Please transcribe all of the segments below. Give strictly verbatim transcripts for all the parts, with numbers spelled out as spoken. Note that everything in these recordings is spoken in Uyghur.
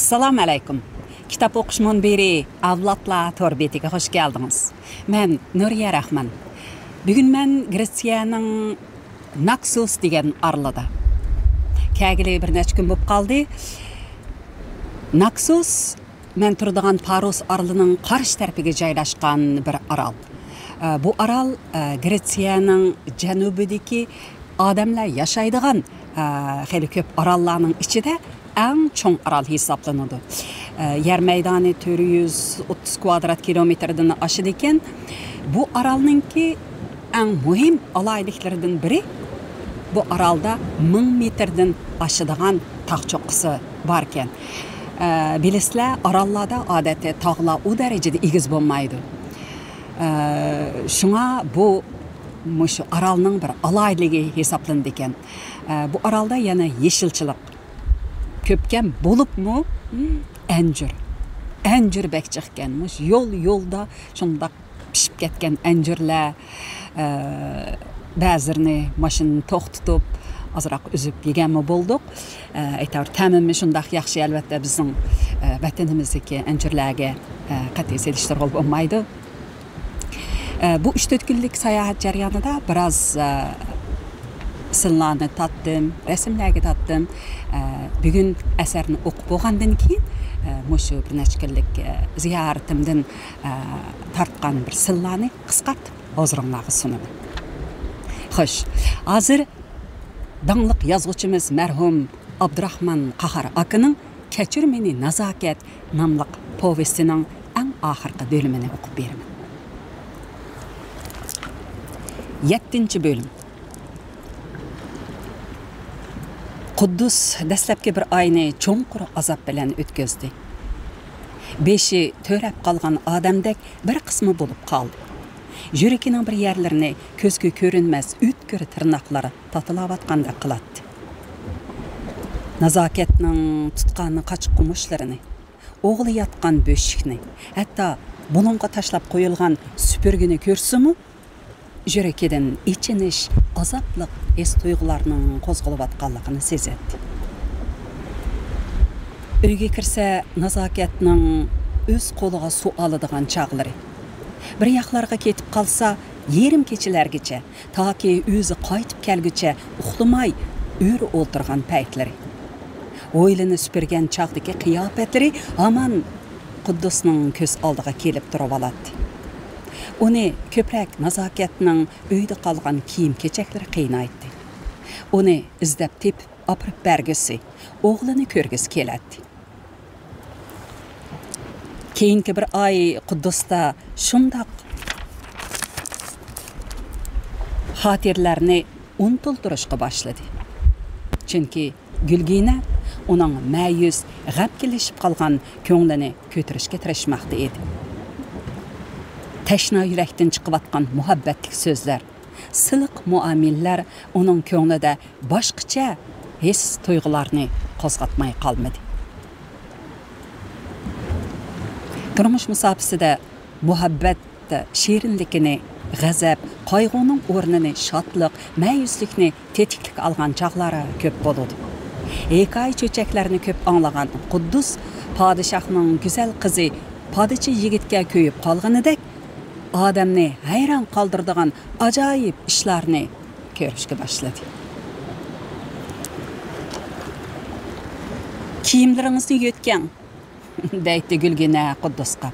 ئەسسالامۇ ئەلەيكۇم. كىتاب ئوقۇش مۇنبىرى ئەۋلادلار تور بېتىگە خۇش كەلدىڭىز. مەن نۇرىيە راخمان. بۈگۈن مەن گرېتسىيەنىڭ ناكسۇس دېگەن ئارىلىدا. كەلگىلى بىر نەچچە كۈن بولۇپ قالدى. ناكسۇس مەن تۇرىدىغان پاروس ئارىلىنىڭ قارشى تەرىپىگە جايلاشقان بىر ئارال. ئە، بۇ ئارال، ئە، گرېتسىيەنىڭ جەنۇبىدىكى ئادەملەر ياشايدىغان، ئە، خېلى كۆپ ئاراللارنىڭ ئىچىدە ئەڭ چوڭ ئارال ھېسابلىنىدۇ. ئە، يەر مەيدانى تۆت يۈز ئوتتۇز كۋادرات كىلومېتىردىن ئاشىدىكەن. بۇ ئارالنىڭكى ئەڭ مۇھىم ئالاھىدىلىكلىرىدىن بىرى، بۇ ئارالدا مىڭ مېتىردىن ئاشىدىغان تاغ چوققىسى باركەن. ئە، بىلىسىلەر، ئاراللاردا ئادەتتە تاغلار ئۇ دەرىجىدە ئېگىز بولمايدۇ. ئە، شۇڭا بۇ مۇشۇ ئارالنىڭ بىر ئالاھىدىلىكى ھېسابلىنىدىكەن. ئە، بۇ ئارالدا يەنە يېشىلچىلىق كۆپكەن بولۇپمۇ، ئەنجۈر. ئەنجۈر بەك جىقكەن. مۇشۇ يول-يولدا شۇنداق پىشىپ كەتكەن ئەنجۈرلەر، ئە، بەزىلىرىنى ماشىنىنى توختىتىپ، ئازراق ئۈزۈپ يېگەنمۇ بولدۇق. ئە، ئېيتاۋۇر، تەمىمۇ شۇنداق ياخشى، ئەلۋەتتە، بىزنىڭ، ئە، ۋەتىنىمىزدىكى ئەنجۈرلەرگە، ئە، قەتئىي سېلىشتۇرغىلى بولمايدۇ. ئە، بۇ ئۈچ تۆت كۈنلۈك ساياھەت جەريانىدا بىراز، ئە، سىنلارنى تارتتىم، رەسىملەرگە تارتتىم. ئە، بۈگۈن ئەسەرنى ئوقۇپ بولغاندىن كېيىن، ئە، مۇشۇ بىر نەچچە كۈنلۈك، ئە، زىيارىتىمدىن، ئە، تارتقان بىر سىنلارنى قىسقارتىپ ھۇزۇرۇڭلارغا سۇنىمەن. خوش، ھازىر داڭلىق يازغۇچىمىز مەرھۇم ئابدۇراخمان قاھار ئاكىنىڭ كەچۈر مېنى نازاكەت ناملىق پوۋېستىنىڭ ئەڭ ئاخىرقى بۆلۈمىنى ئوقۇپ بېرىمەن. يەتتىنچى بۆلۈم. قۇددۇس دەسلەپكى بىر ئاينى چوڭقۇر ئازاب بىلەن ئۆتكۈزدى. بېشى تۆرەپ قالغان ئادەمدەك بىر قىسمى بولۇپ قالدى. يۈرىكىنىڭ بىر يەرلىرىنى كۆزگە كۆرۈنمەس ئۆتكۈر تىرناقلار تاتىلاۋاتقاندەك قىلاتتى. نازاكەتنىڭ تۇتقان قاچا-قۇمۇچلىرىنى، ئوغلى ياتقان بۆشۈكنى، ھەتتا بۇلۇڭغا تاشلاپ قويۇلغان سۈپۈرگىنى كۆرسىمۇ، يۈرىكىدىن ئېچىنىش، ئازابلىق ھېس-تۇيغۇلارنىڭ قوزغىلىۋاتقانلىقىنى سېزەتتى. ئۆيگە كىرسە، نازاكەتنىڭ ئۆز قولىغا سۇ ئالىدىغان چاغلىرى. بىر ياقلارغا كېتىپ قالسا، يېرىم كېچىلەرگىچە، تاكى ئۆزى قايتىپ كەلگۈچە ئۇخلىماي ئۆرە ئولتۇرغان پەيتلىرى. ھويلىنى سۈپۈرگەن چاغدىكى قىياپەتلىرى ھامان قۇددۇسنىڭ كۆز ئالدىغا كېلىپ تۇرۇۋالاتتى. ئۇنى كۆپرەك نازاكەتنىڭ ئۆيدە قالغان كىيىم-كېچەكلىرى قىينايتتى. ئۇنى ئىزدەپ تېپىپ ئاپىرىپ بەرگۈسى، ئوغلىنى كۆرگۈسى كېلەتتى. كېيىنكى بىر ئاي قۇددۇستا شۇنداق خاتىرىلەرنى ئۇنتۇلدۇرۇشقا باشلىدى. چۈنكى گۈلگىنە ئۇنىڭ مەيۈس، غەمكىنلىشىپ قالغان كۆڭلىنى كۆتۈرۈشكە تىرىشماقتا ئىدى. تەشنا يۈرەكتىن چىقىۋاتقان مۇھەببەتلىك سۆزلەر، سىلىق مۇئامىلىلەر ئۇنىڭ كۆڭلىدە باشقىچە ھېس-تۇيغۇلارنى قوزغاتماي قالمىدى. تۇرمۇش مۇساپىسىدە مۇھەببەت شېرىنلىكىنى غەزەپ، قايغۇنىڭ ئورنىنى شادلىق، مەيۈسلۈكنى تېتىكلىك ئالغان چاغلار كۆپ بولىدۇ. ھېكايە-چۆچەكلەرنى كۆپ ئاڭلىغان قۇددۇس پادىشاھنىڭ گۈزەل قىزى پادىچى يىگىتكە كۆيۈپ قالغىنىدەك، ئادەمنى ھەيران قالدۇرىدىغان ئاجايىپ ئىشلارنى كۆرۈشكە باشلىدى. «كىيىملىرىڭىزنى يۆتكەڭ» دەيتتى گۈلگىنە قۇددۇسقا.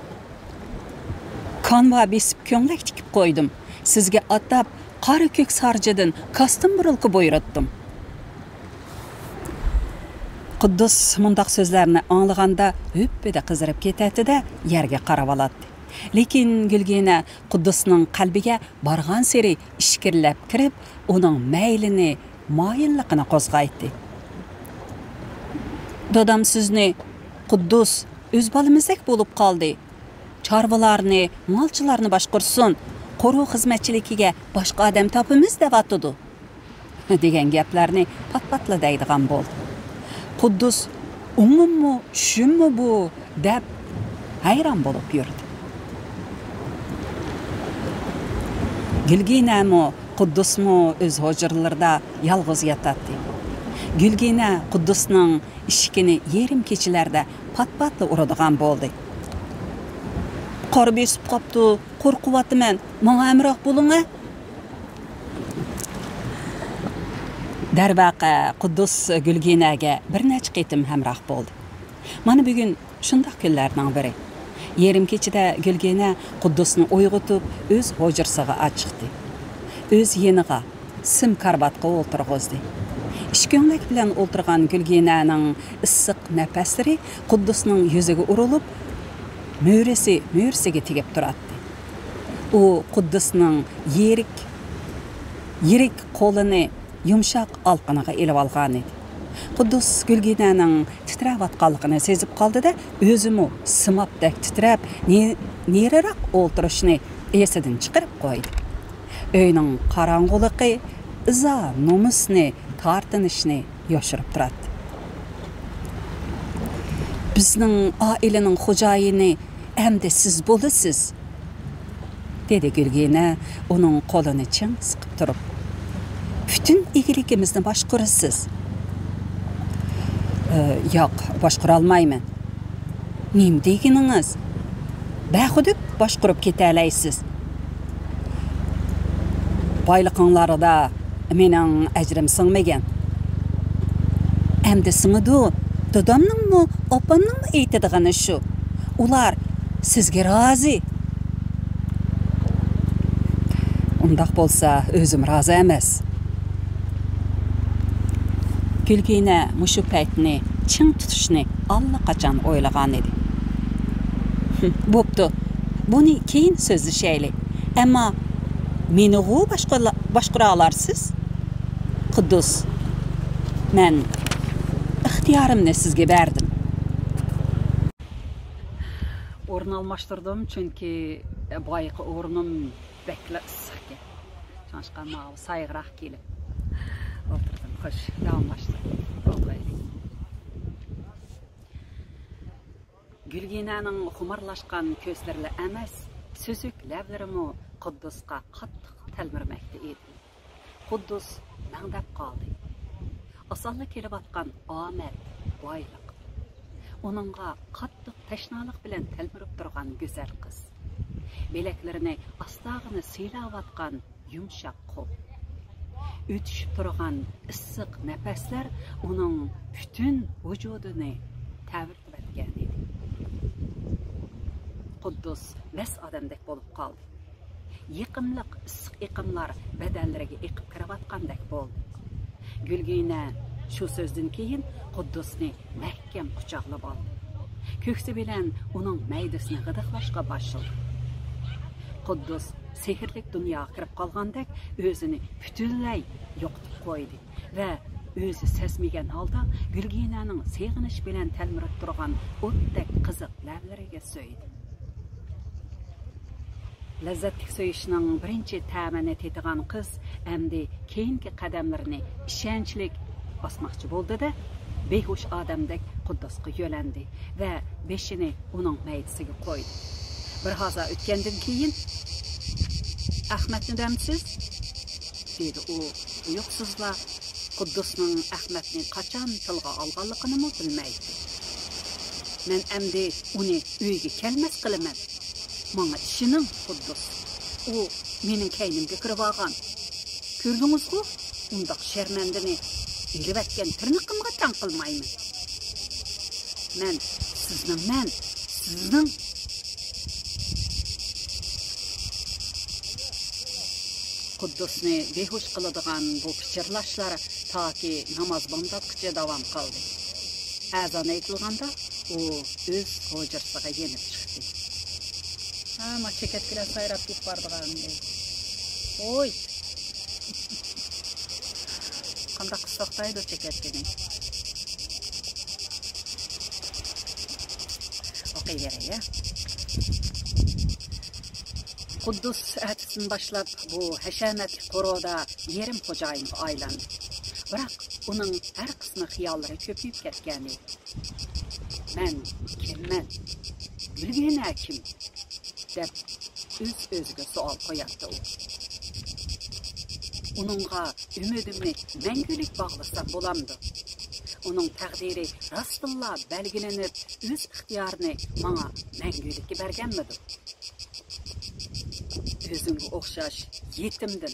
«كانۋا بېسىپ كۆڭلەك تىكىپ قويدۇم. سىزگە ئاتاپ قارا كۆك سارجىدىن كاستۇم بۇرۇلكا بۇيرۇتتۇم.» قۇددۇس مۇنداق سۆزلەرنى ئاڭلىغاندا ھۈپپىدە قىزىرىپ كېتەتتى-دە، يەرگە قاراۋالاتتى. لېكىن گۈلگىنە قۇددۇسنىڭ قەلبىگە بارغانسېرى ئىچكىرىلەپ كىرىپ، ئۇنىڭ مەيلىنى، مايىللىقىنى قوزغايتتى. «دادام سىزنى قۇددۇس ئۆز بالىمىزدەك بولۇپ قالدى. چارۋىلارنى، مالچىلارنى باشقۇرسۇن، قورۇ خىزمەتچىلىكىگە باشقا ئادەم تاپىمىز دەۋاتىدۇ» دېگەن گەپلەرنى پات-پاتلا دەيدىغان بولدى. قۇددۇس «ئوڭۇممۇ، چۈشۈممۇ بۇ؟» دەپ ھەيران بولۇپ يۈردى. گۈلگىنەمۇ، قۇددۇسمۇ ئۆز ھۇجرىلىرىدا يالغۇز ياتاتتى. گۈلگىنە قۇددۇسنىڭ ئىشىكىنى يېرىم كېچىلەردە پات-پاتلا ئۇرىدىغان بولدى. «قار بېسىپ قاپتۇ، قورقۇۋاتىمەن، ماڭا ھەمراھ بولۇڭە.» دەرۋەقە، قۇددۇس گۈلگىنەگە بىر نەچچە قېتىم ھەمراھ بولدى. مانا بۈگۈن شۇنداق كۈنلەرنىڭ بىرى. يېرىم كېچىدە گۈلگىنە قۇددۇسنى ئويغىتىپ، ئۆز ھۇجرىسىغا ئاچىقتى. ئۆز يېنىغا، سىم كارىۋاتقا ئولتۇرغۇزدى. ئىشكۆڭلەك بىلەن ئولتۇرغان گۈلگىنەنىڭ ئىسسىق نەپەسلىرى قۇددۇسنىڭ يۈزىگە ئۇرۇلۇپ، مۈرىسى مۈرىسىگە تېگىپ تۇراتتى. ئۇ قۇددۇسنىڭ يىرىك، يىرىك قولىنى يۇمشاق ئالىقىنىغا ئېلىۋالغانىدى. قۇددۇس گۈلگىنەنىڭ تىترەۋاتقانلىقىنى سېزىپ قالدى-دە، ئۆزىمۇ سىمابتەك تىترەپ، نى-، نېرىراق ئولتۇرۇشنى ئېسىدىن چىقىرىپ قويدى. ئۆينىڭ قاراڭغۇلۇقى ئىزا-نومۇسنى، تارتىنىشنى يوشۇرۇپ تۇراتتى. «بىزنىڭ ئائىلىنىڭ خوجايىنى ئەمدى سىز بولىسىز.» دېدى گۈلگىنە ئۇنىڭ قولىنى چىڭ سىقىپ تۇرۇپ. «پۈتۈن ئىگىلىكىمىزنى باشقۇرىسىز.» «ئى، ياق، باشقۇرالمايمەن.» «نېمە دېگىنىڭىز؟ بەخۇدۈك باشقۇرۇپ كېتەلەيسىز.» «بايلىقىڭلاردا مېنىڭ ئەجرىم سىڭمىگەن.» «ئەمدى سىڭىدۇ. دادامنىڭمۇ، ئاپامنىڭمۇ ئېيتىدىغىنى شۇ. ئۇلار سىزگە رازى.» «ئۇنداق بولسا، ئۆزۈم رازى ئەمەس.» گۈلگىنە مۇشۇ پەيتنى چىڭ تۇتۇشنى ئاللىقاچان ئويلىغانىدى. «بوپتۇ، بۇنى كېيىن سۆزلىشەيلى. ئەمما مېنىغۇ باشقۇرلا-، باشقۇرالارسىز.» «قۇددۇس، مەن ئىختىيارىمنى سىزگە بەردىم.» ئورۇن ئالماشتۇردۇم، چۈنكى بايىقى ئورنۇم بەكلا ئىسسىق ئىكەن. شۇڭلاشقا ماۋۇ سايىغىراق كېلىپ ئولتۇردۇم. خوش، داۋاملاشتۇرۇپ ئولتۇرايلى. گۈلگىنەنىڭ خۇمارلاشقان كۆزلىرىلا ئەمەس، سۈزۈك لەۋلىرىمۇ قۇددۇسقا قاتتىق تەلمۈرمەكتە ئىدى. قۇددۇس مەڭدەپ قالدى. ئاسانلا كېلىۋاتقان ئامەت، بايلىق. ئۇنىڭغا قاتتىق تەشنالىق بىلەن تەلمۈرۈپ تۇرغان گۈزەل قىز. بىلەكلىرىنى ئاستاغىنا سىيلاۋاتقان يۇمشاق قول. ئۆتۈشۈپ تۇرغان ئىسسىق نەپەسلەر ئۇنىڭ پۈتۈن ۋۇجۇدىنى تەۋرىتىۋەتكەن ئىدى. قۇددۇس مەست ئادەمدەك بولۇپ قالدى. يېقىملىق ئىسسىق ئېقىملار بەدەنلىرىگە ئېقىپ كىرىۋاتقاندەك بولدى. گۈلگىنە شۇ سۆزدىن كېيىن قۇددۇسنى مەھكەم قۇچاقلىۋالدى. كۆكسى بىلەن ئۇنىڭ مەيدىسىنى غىدىقلاشقا باشلىدى. قۇددۇس سېھىرلىك دۇنياغا كىرىپ قالغاندەك ئۆزىنى پۈتۈنلەي يوقىتىپ قويدى ۋە ئۆزى سەزمىگەن ھالدا گۈلگىنەنىڭ سېغىنىش بىلەن تەلمۈرۈپ تۇرغان ئوتتەك قىزىق لەۋلىرىگە سۆيدى. لەززەتلىك سۆيۈشنىڭ بىرىنچى تەمىنى تېتىغان قىز ئەمدى كېيىنكى قەدەملىرىنى ئىشەنچلىك باسماقچى بولدى-دە، بىھوش ئادەمدەك قۇددۇسقا يۆلەندى ۋە بېشىنى ئۇنىڭ مەيدىسىگە قويدى. بىر ھازا ئۆتكەندىن كېيىن، «ئەخمەتنى دەمسىز؟» دېدى ئۇ تۇيۇقسىزلا، قۇددۇسنىڭ ئەخمەتنى قاچان تىلغا ئالغانلىقىنىمۇ بىلمەيتتى. «مەن ئەمدى ئۇنى ئۆيگە كەلمەس قىلىمەن. ماڭا ئىشىنىڭ، قۇددۇس. ئۇ مېنىڭ كەينىمگە كىرىۋالغان. كۆردىڭىزغۇ، ئۇنداق شەرمەندىنى ئېلىۋەتكەن تىرنىقىمغا تەڭ قىلمايمەن. مەن سىزنىڭ، مەن سىزنىڭ.» قۇددۇسنى بىھوش قىلىدىغان بۇ پىچىرلاشلار تاكى ناماز بامداتقىچە داۋام قىلدى. ئەزان ئېيتىلغاندا ئۇ ئۆز ھۇجرىسىغا يېنىپ چىقتى. ھە، ما چېكەتكىلەر سايراپ كېتىپ بارىدىغان ئەمدى. ۋوي! قانداق قىلساق دەيدۇ چېكەتكىنى. ئوقۇيبېرەي، ھە. قۇددۇس ئەتىسىدىن باشلاپ بۇ ھەشەمەتلىك قورۇدا يېرىم خوجايىنغا ئايلاندى. بىراق ئۇنىڭ ھەر قىسمى خىياللىرى كۆپىيىپ كەتكەنىدى. «مەن كىممەن؟ گۈلگىنە كىم؟» دەپ ئۆز-ئۆزىگە سوئال قوياتتى ئۇ. «ئۇنىڭغا ئۈمىدىمنى مەڭگۈلۈك باغلىسام بولامدۇ؟» ئۇنىڭ تەقدىرى راستتىنلا بەلگىلىنىپ، ئۆز ئىختىيارىنى ماڭا مەڭگۈلۈككە بەرگەنمىدۇ؟ ئۆزۈڭگە ئوخشاش يېتىمدىن،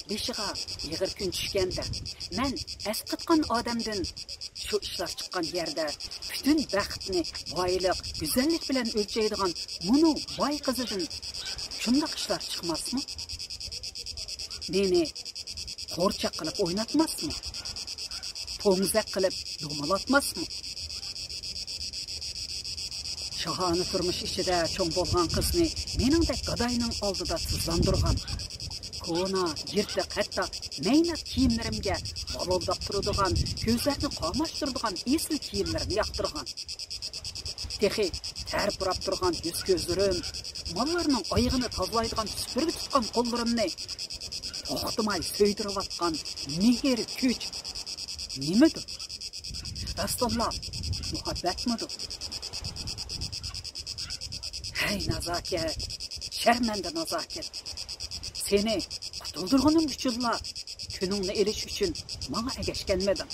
بېشىغا ئېغىر كۈن چۈشكەندە، مەن ئەسقاتقان ئادەمدىن شۇ ئىشلار چىققان يەردە پۈتۈن بەختنى بايلىق، گۈزەللىك بىلەن ئۆلچەيدىغان مۇنۇ باي قىزىدىن شۇنداق ئىشلار چىقماسمۇ؟ مېنى قورچاق قىلىپ ئويناتماسمۇ؟ پوڭزەك قىلىپ دومىلاتماسمۇ؟ شاھانە تۇرمۇش ئىچىدە چوڭ بولغان قىزنى مېنىڭدەك گاداينىڭ ئالدىدا تىزلاندۇرغان، كونا، يىرتىق، ھەتتا مەينەت كىيىملىرىمگە ۋاۋۇلداپ تۇرىدىغان، كۆزلەرنى قاماشتۇرىدىغان ئېسىل كىيىملىرىنى ياقتۇرغان، تېخى تەر پۇراپ تۇرغان يۈز-كۆزلىرىم، ماللارنىڭ ئايىغىنى تازىلايدىغان سۈپۈرگە تۇتقان قوللىرىمنى توختىماي سۆيدۈرۈۋاتقان مېھىر كۈچ نېمىدۇ؟ راستتىنلا مۇھەببەتمىدۇ؟ ھەي نازاكەت، شەرمەندە نازاكەت! سېنى قۇتۇلدۇرغىنىم ئۈچۈنلا، كۈنۈڭنى ئېلىش ئۈچۈن ماڭا ئەگەشكەنمىدىڭ؟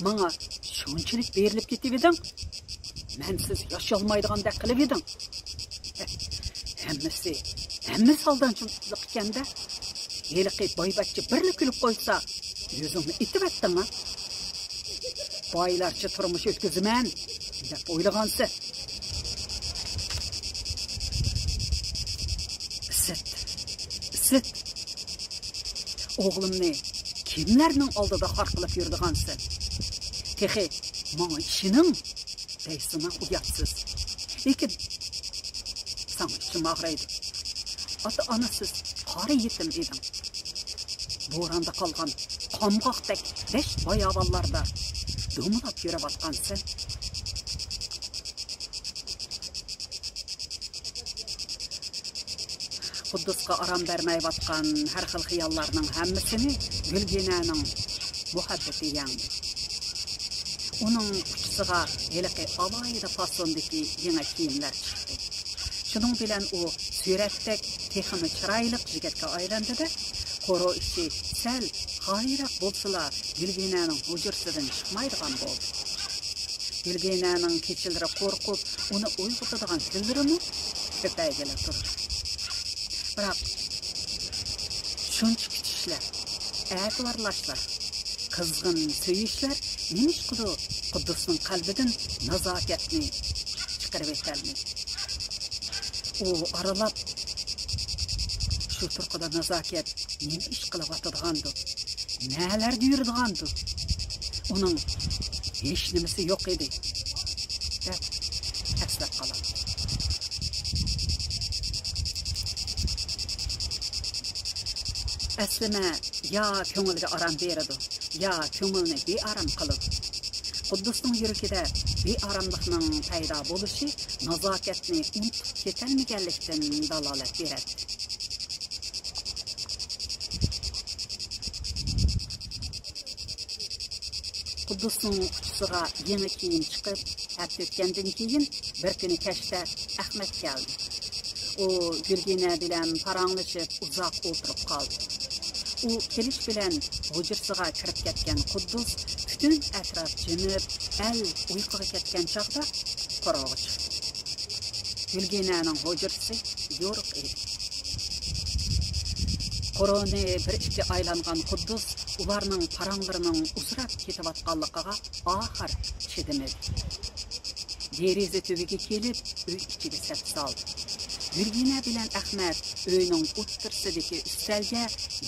ماڭا شۇنچىلىك بېرىلىپ كېتىۋىدىڭ، مەنسىز ياشىيالمايدىغاندەك قىلىۋىدىڭ. ھەممىسى، ھەممىسى ئالدامچىلىق ئىكەندە. ھېلىقى بايۋەچچە بىرلا كۈلۈپ قويسا، يۈزۈڭنى ئېتىۋەتتىڭ ھە؟ بايلارچە تۇرمۇش ئۆتكۈزىمەن دەپ ئويلىغانسەن. ئىسىت، ئىسىت. ئوغلۇمنى كىملەرنىڭ ئالدىدا خار قىلىپ يۈرىدىغانسەن؟ تېخى ماڭا ئىشىنىڭ دەيسىنا ئۇياتسىز. لېكىن ساڭا ئىچىم ئاغرىيدۇ. ئاتا-ئانىسىز قارا يېتىم ئىدىڭ. بوراندا قالغان قامغاقتەك دەشت باياۋانلاردا دومىلاپ يۈرۈۋاتقانسەن. قۇددۇسقا ئارام بەرمەيۋاتقان ھەر خىل خىياللارنىڭ ھەممىسىنى گۈلگىنەنىڭ مۇھەببىتى يەڭدى. ئۇنىڭ ئۇچىسىغا ھېلىقى ئالاھىدە پاسوندىكى يېڭى كىيىملەر چىقتى. شۇنىڭ بىلەن ئۇ سۈرەتتەك تېخىمۇ چىرايلىق يىگىتكە ئايلاندى-دە، قورۇ ئىچى سەل خالىيراق بولسىلا، گۈلگىنەنىڭ ھۇجرىسىدىن چىقمايدىغان بولدى. گۈلگىنەنىڭ كېچىلىرى قورقۇپ، ئۇنى ئويغىتىدىغان كۈنلىرىمۇ كۆپەيگىلى تۇردى. بىراق، شۇنچە كۈتۈشلەر، ئەتىۋارلاشلار، قىزغىن سۆيۈشلەر نېمىشقىدۇر قۇددۇسنىڭ قەلبىدىن نازاكەتنى چىقىرىۋېتەلمىدى. ئۇ ئارىلاپ، شۇ تۇرقىدا نازاكەت نېمە ئىش قىلىۋاتىدىغاندۇ؟ نەلەردە يۈرىدىغاندۇ؟ ئۇنىڭ ھېچنېمىسى يوق ئىدى، دەپ ئەسلەپ قالاتتى. ئەسلىمە يا كۆڭۈلگە ئارام بېرىدۇ، يا كۆڭۈلنى بىئارام قىلىدۇ. قۇددۇسنىڭ يۈرىكىدە بىئاراملىقنىڭ پەيدا بولۇشى نازاكەتنى ئۇنتۇپ كېتەلمىگەنلىكتىن دالالەت بېرەتتى. قۇددۇسنىڭ ئۇچىسىغا يېڭى كىيىم چىقىپ، ھەپتە ئۆتكەندىن كېيىن بىر كۈنى كەچتە ئەخمەت كەلدى. ئۇ گۈلگىنە بىلەن پاراڭلىشىپ ئۇزاق ئولتۇرۇپ قالدى. ئۇ كېلىش بىلەن ھۇجرىسىغا كىرىپ كەتكەن قۇددۇس پۈتۈن ئەتراپ جىمىپ، ئەل ئۇيقۇغا كەتكەن چاغدا قورۇغا چىقتى. گۈلگىنەنىڭ ھۇجرىسى يورۇق ئىدى. قورۇنى بىر ئىككى ئايلانغان قۇددۇس ئۇلارنىڭ پاراڭلىرىنىڭ ئۇزىراپ كېتىۋاتقانلىقىغا ئاخىر چىدىمىدى. دېرىزە تۈۋىگە كېلىپ، ئۆي ئىچىگە سەپ سالدى. گۈلگىنە بىلەن ئەخمەت ئۆينىڭ ئوتتۇرىسىدىكى ئۈستەلگە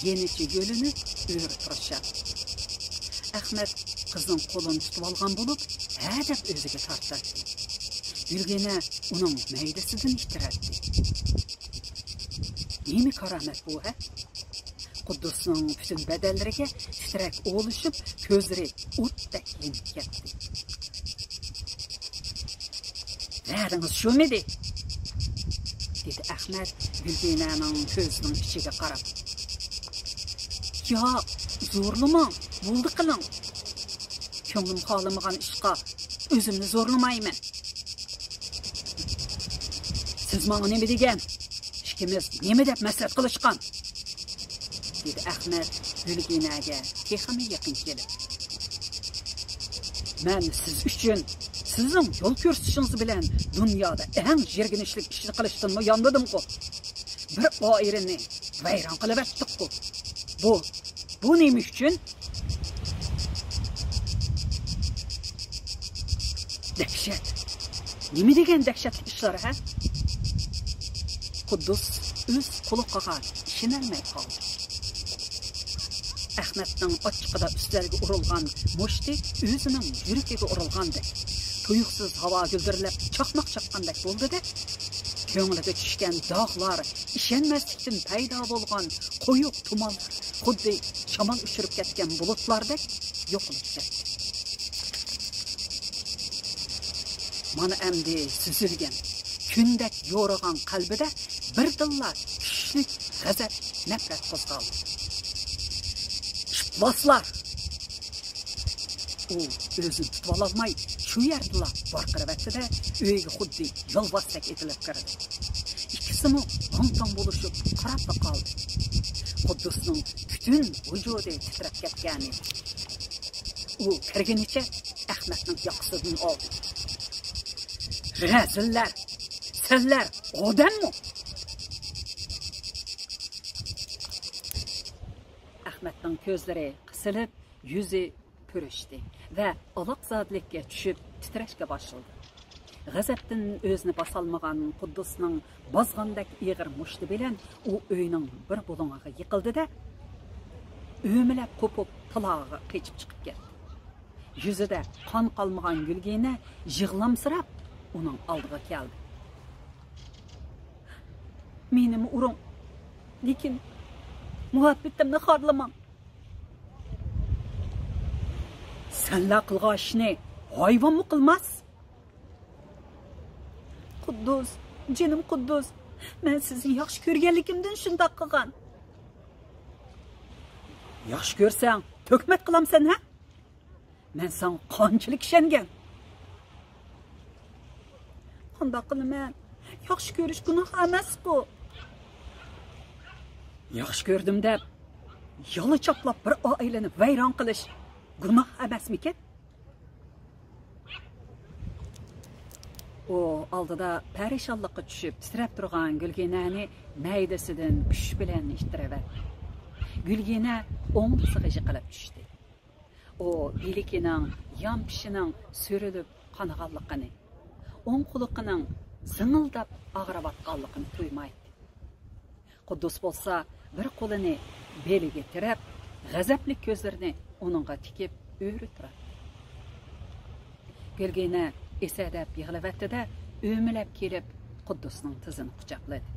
يېنىچە يۆلىنىپ ئۆرە تۇرۇشاتتى. ئەخمەت قىزنىڭ قولىنى تۇتۇۋالغان بولۇپ، ھە دەپ ئۆزىگە تارتاتتى. گۈلگىنە ئۇنىڭ مەيدىسىدىن ئىتتىرەتتى. نېمە كارامەت بۇ، ھە؟ قۇددۇسنىڭ پۈتۈن بەدەنلىرىگە تىترەك ئولىشىپ، كۆزلىرى ئوتتەك يېنىپ كەتتى. «ۋەدىڭىز شۇمىدى؟» دېدى ئەخمەت گۈلگىنەنىڭ كۆزىنىڭ ئىچىگە قاراپ. «ياق، زورلىماڭ، بولدى قىلىڭ. كۆڭلۈم خالىمىغان ئىشقا ئۆزۈمنى زورلىمايمەن. سىز ماڭا نېمە دېگەن؟ ئىككىمىز نېمە دەپ مەسلىھەت قىلىشقان؟» دېدى ئەخمەت گۈلگىنەگە تېخىمۇ يېقىن كېلىپ. مەن سىز ئۈچۈن، سىزنىڭ يول كۆرسىتىشىڭىز بىلەن دۇنيادا ئەڭ يىرگىنچلىك ئىشنى قىلىشتىنمۇ ياندىدىمغۇ؟ بىر ئائىلىنى ۋەيران قىلىۋەتتۇققۇ. بۇ، بۇ نېمە ئۈچۈن؟ دەھشەت! نېمە دېگەن دەھشەتلىك ئىشلار، ھە؟ قۇددۇس ئۆز قۇلىقىغا ئىشىنەلمەي قالدى. ئەخمەتنىڭ ئاچچىقىدا ئۈستەلگە ئۇرۇلغان مۇشتى ئۆزىنىڭ يۈرىكىگە ئۇرۇلغاندەك، تۇيۇقسىز ھاۋا گۈلدۈرلەپ چاقماق چاققاندەك بولدى-دە، كۆڭلىگە چۈشكەن داغلار، ئىشەنمەسلىكتىن پەيدا بولغان قويۇق تۇمانلار خۇددى شامال ئۇچۇرۇپ كەتكەن بۇلۇتلاردەك يوقىلىپ كەتتى. مانا ئەمدى سۈزۈلگەن، كۈندەك يورۇغان قەلبىدە بىردىنلا كۈچلۈك غەزەپ، نەپرەت قوزغالدى. ئىپلاسلار! ئۇ ئۆزىنى تۇتۇۋالالماي، شۇ يەردىلا ۋارقىرىۋەتتى-دە، ئۆيگە خۇددى يولۋاستەك ئېتىلىپ كىردى. ئىككىسىمۇ ھاڭ-تاڭ بولۇشۇپ قاراپلا قالدى. قۇددۇسنىڭ پۈتۈن ۋۇجۇدى تىترەپ كەتكەنىدى. ئۇ كىرگىنىچە ئەخمەتنىڭ ياقىسىدىن ئالدى. رەزىللەر! سەنلەر ئادەممۇ؟ ئەخمەتنىڭ كۆزلىرى قىسىلىپ، يۈزى پۈرۈشتى ۋە ئالاقزادىلىككە چۈشۈپ تىترەشكە باشلىدى. غەزەپتىن ئۆزىنى باسالمىغان قۇددۇسنىڭ بازغاندەك ئېغىر مۇشتى بىلەن ئۇ ئۆينىڭ بىر بۇلۇڭىغا يىقىلدى-دە، ئۆمىلەپ قوپۇپ تالاغا قېچىپ چىقىپ كەتتى. يۈزىدە قان قالمىغان گۈلگىنە يىغلامسىراپ ئۇنىڭ ئالدىغا كەلدى. مېنىمۇ ئۇرۇڭ، لېكىن مۇھەببىتىمنى خارلىماڭ. سەنلەر قىلغان ئىشنى ھايۋانمۇ قىلماس. قۇددۇس، جېنىم قۇددۇس، مەن سىزنى ياخشى كۆرگەنلىكىمدىن شۇنداق قىلغان. ياخشى كۆرسەڭ، تۆھمەت قىلامسەن، ھە؟ مەن ساڭا قانچىلىك ئىشەنگەن؟ قانداق قىلىمەن؟ ياخشى كۆرۈش گۇناھ ئەمەسقۇ؟ ياخشى كۆردۈم دەپ، يالا چاپلاپ بىر ئائىلىنى ۋەيران قىلىش گۇناھ ئەمەسمىكىن؟ ئۇ ئالدىدا پەرىشانلىققا چۈشۈپ تىترەپ تۇرغان گۈلگىنەنى مەيدىسىدىن كۈچ بىلەن ئىتتىرىۋەتتى. گۈلگىنە ئوڭدىسىغا يىقىلىپ چۈشتى. ئۇ بىلىكىنىڭ يانپىشىنىڭ سۈرۈلۈپ قانىغانلىقىنى، ئوڭ قۇلىقىنىڭ زىڭىلداپ ئاغرىۋاتقانلىقىنى تۇيمايتتى. قۇددۇس بولسا بىر قولىنى بېلىگە تىرەپ، غەزەپلىك كۆزلىرىنى ئۇنىڭغا تىكىپ ئۆرە تۇراتتى. گۈلگىنە ئېسەدەپ يىغلىۋەتتى-دە، ئۆمىلەپ كېلىپ قۇددۇسنىڭ تىزىنى قۇچاقلىدى.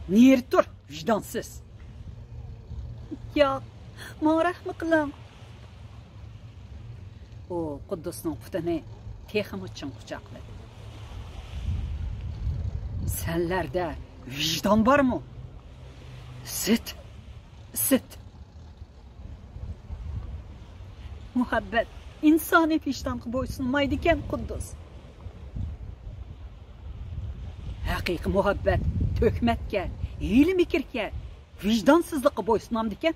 نېرى تۇر، ۋىجدانسىز! ياق، ماڭا رەھمى قىلىڭ! ئۇ قۇددۇسنىڭ پۇتىنى تېخىمۇ چىڭ قۇچاقلىدى. سەنلەردە ۋىجدان بارمۇ؟ سىت! سىت! مۇھەببەت ئىنسانىي ۋىجدانغا بويسۇنمايدىكەن، قۇددۇس. ھەقىقىي مۇھەببەت تۆھمەتكە، ھىيلە-مىكىرگە، ۋىجدانسىزلىققا بويسۇنامدىكەن؟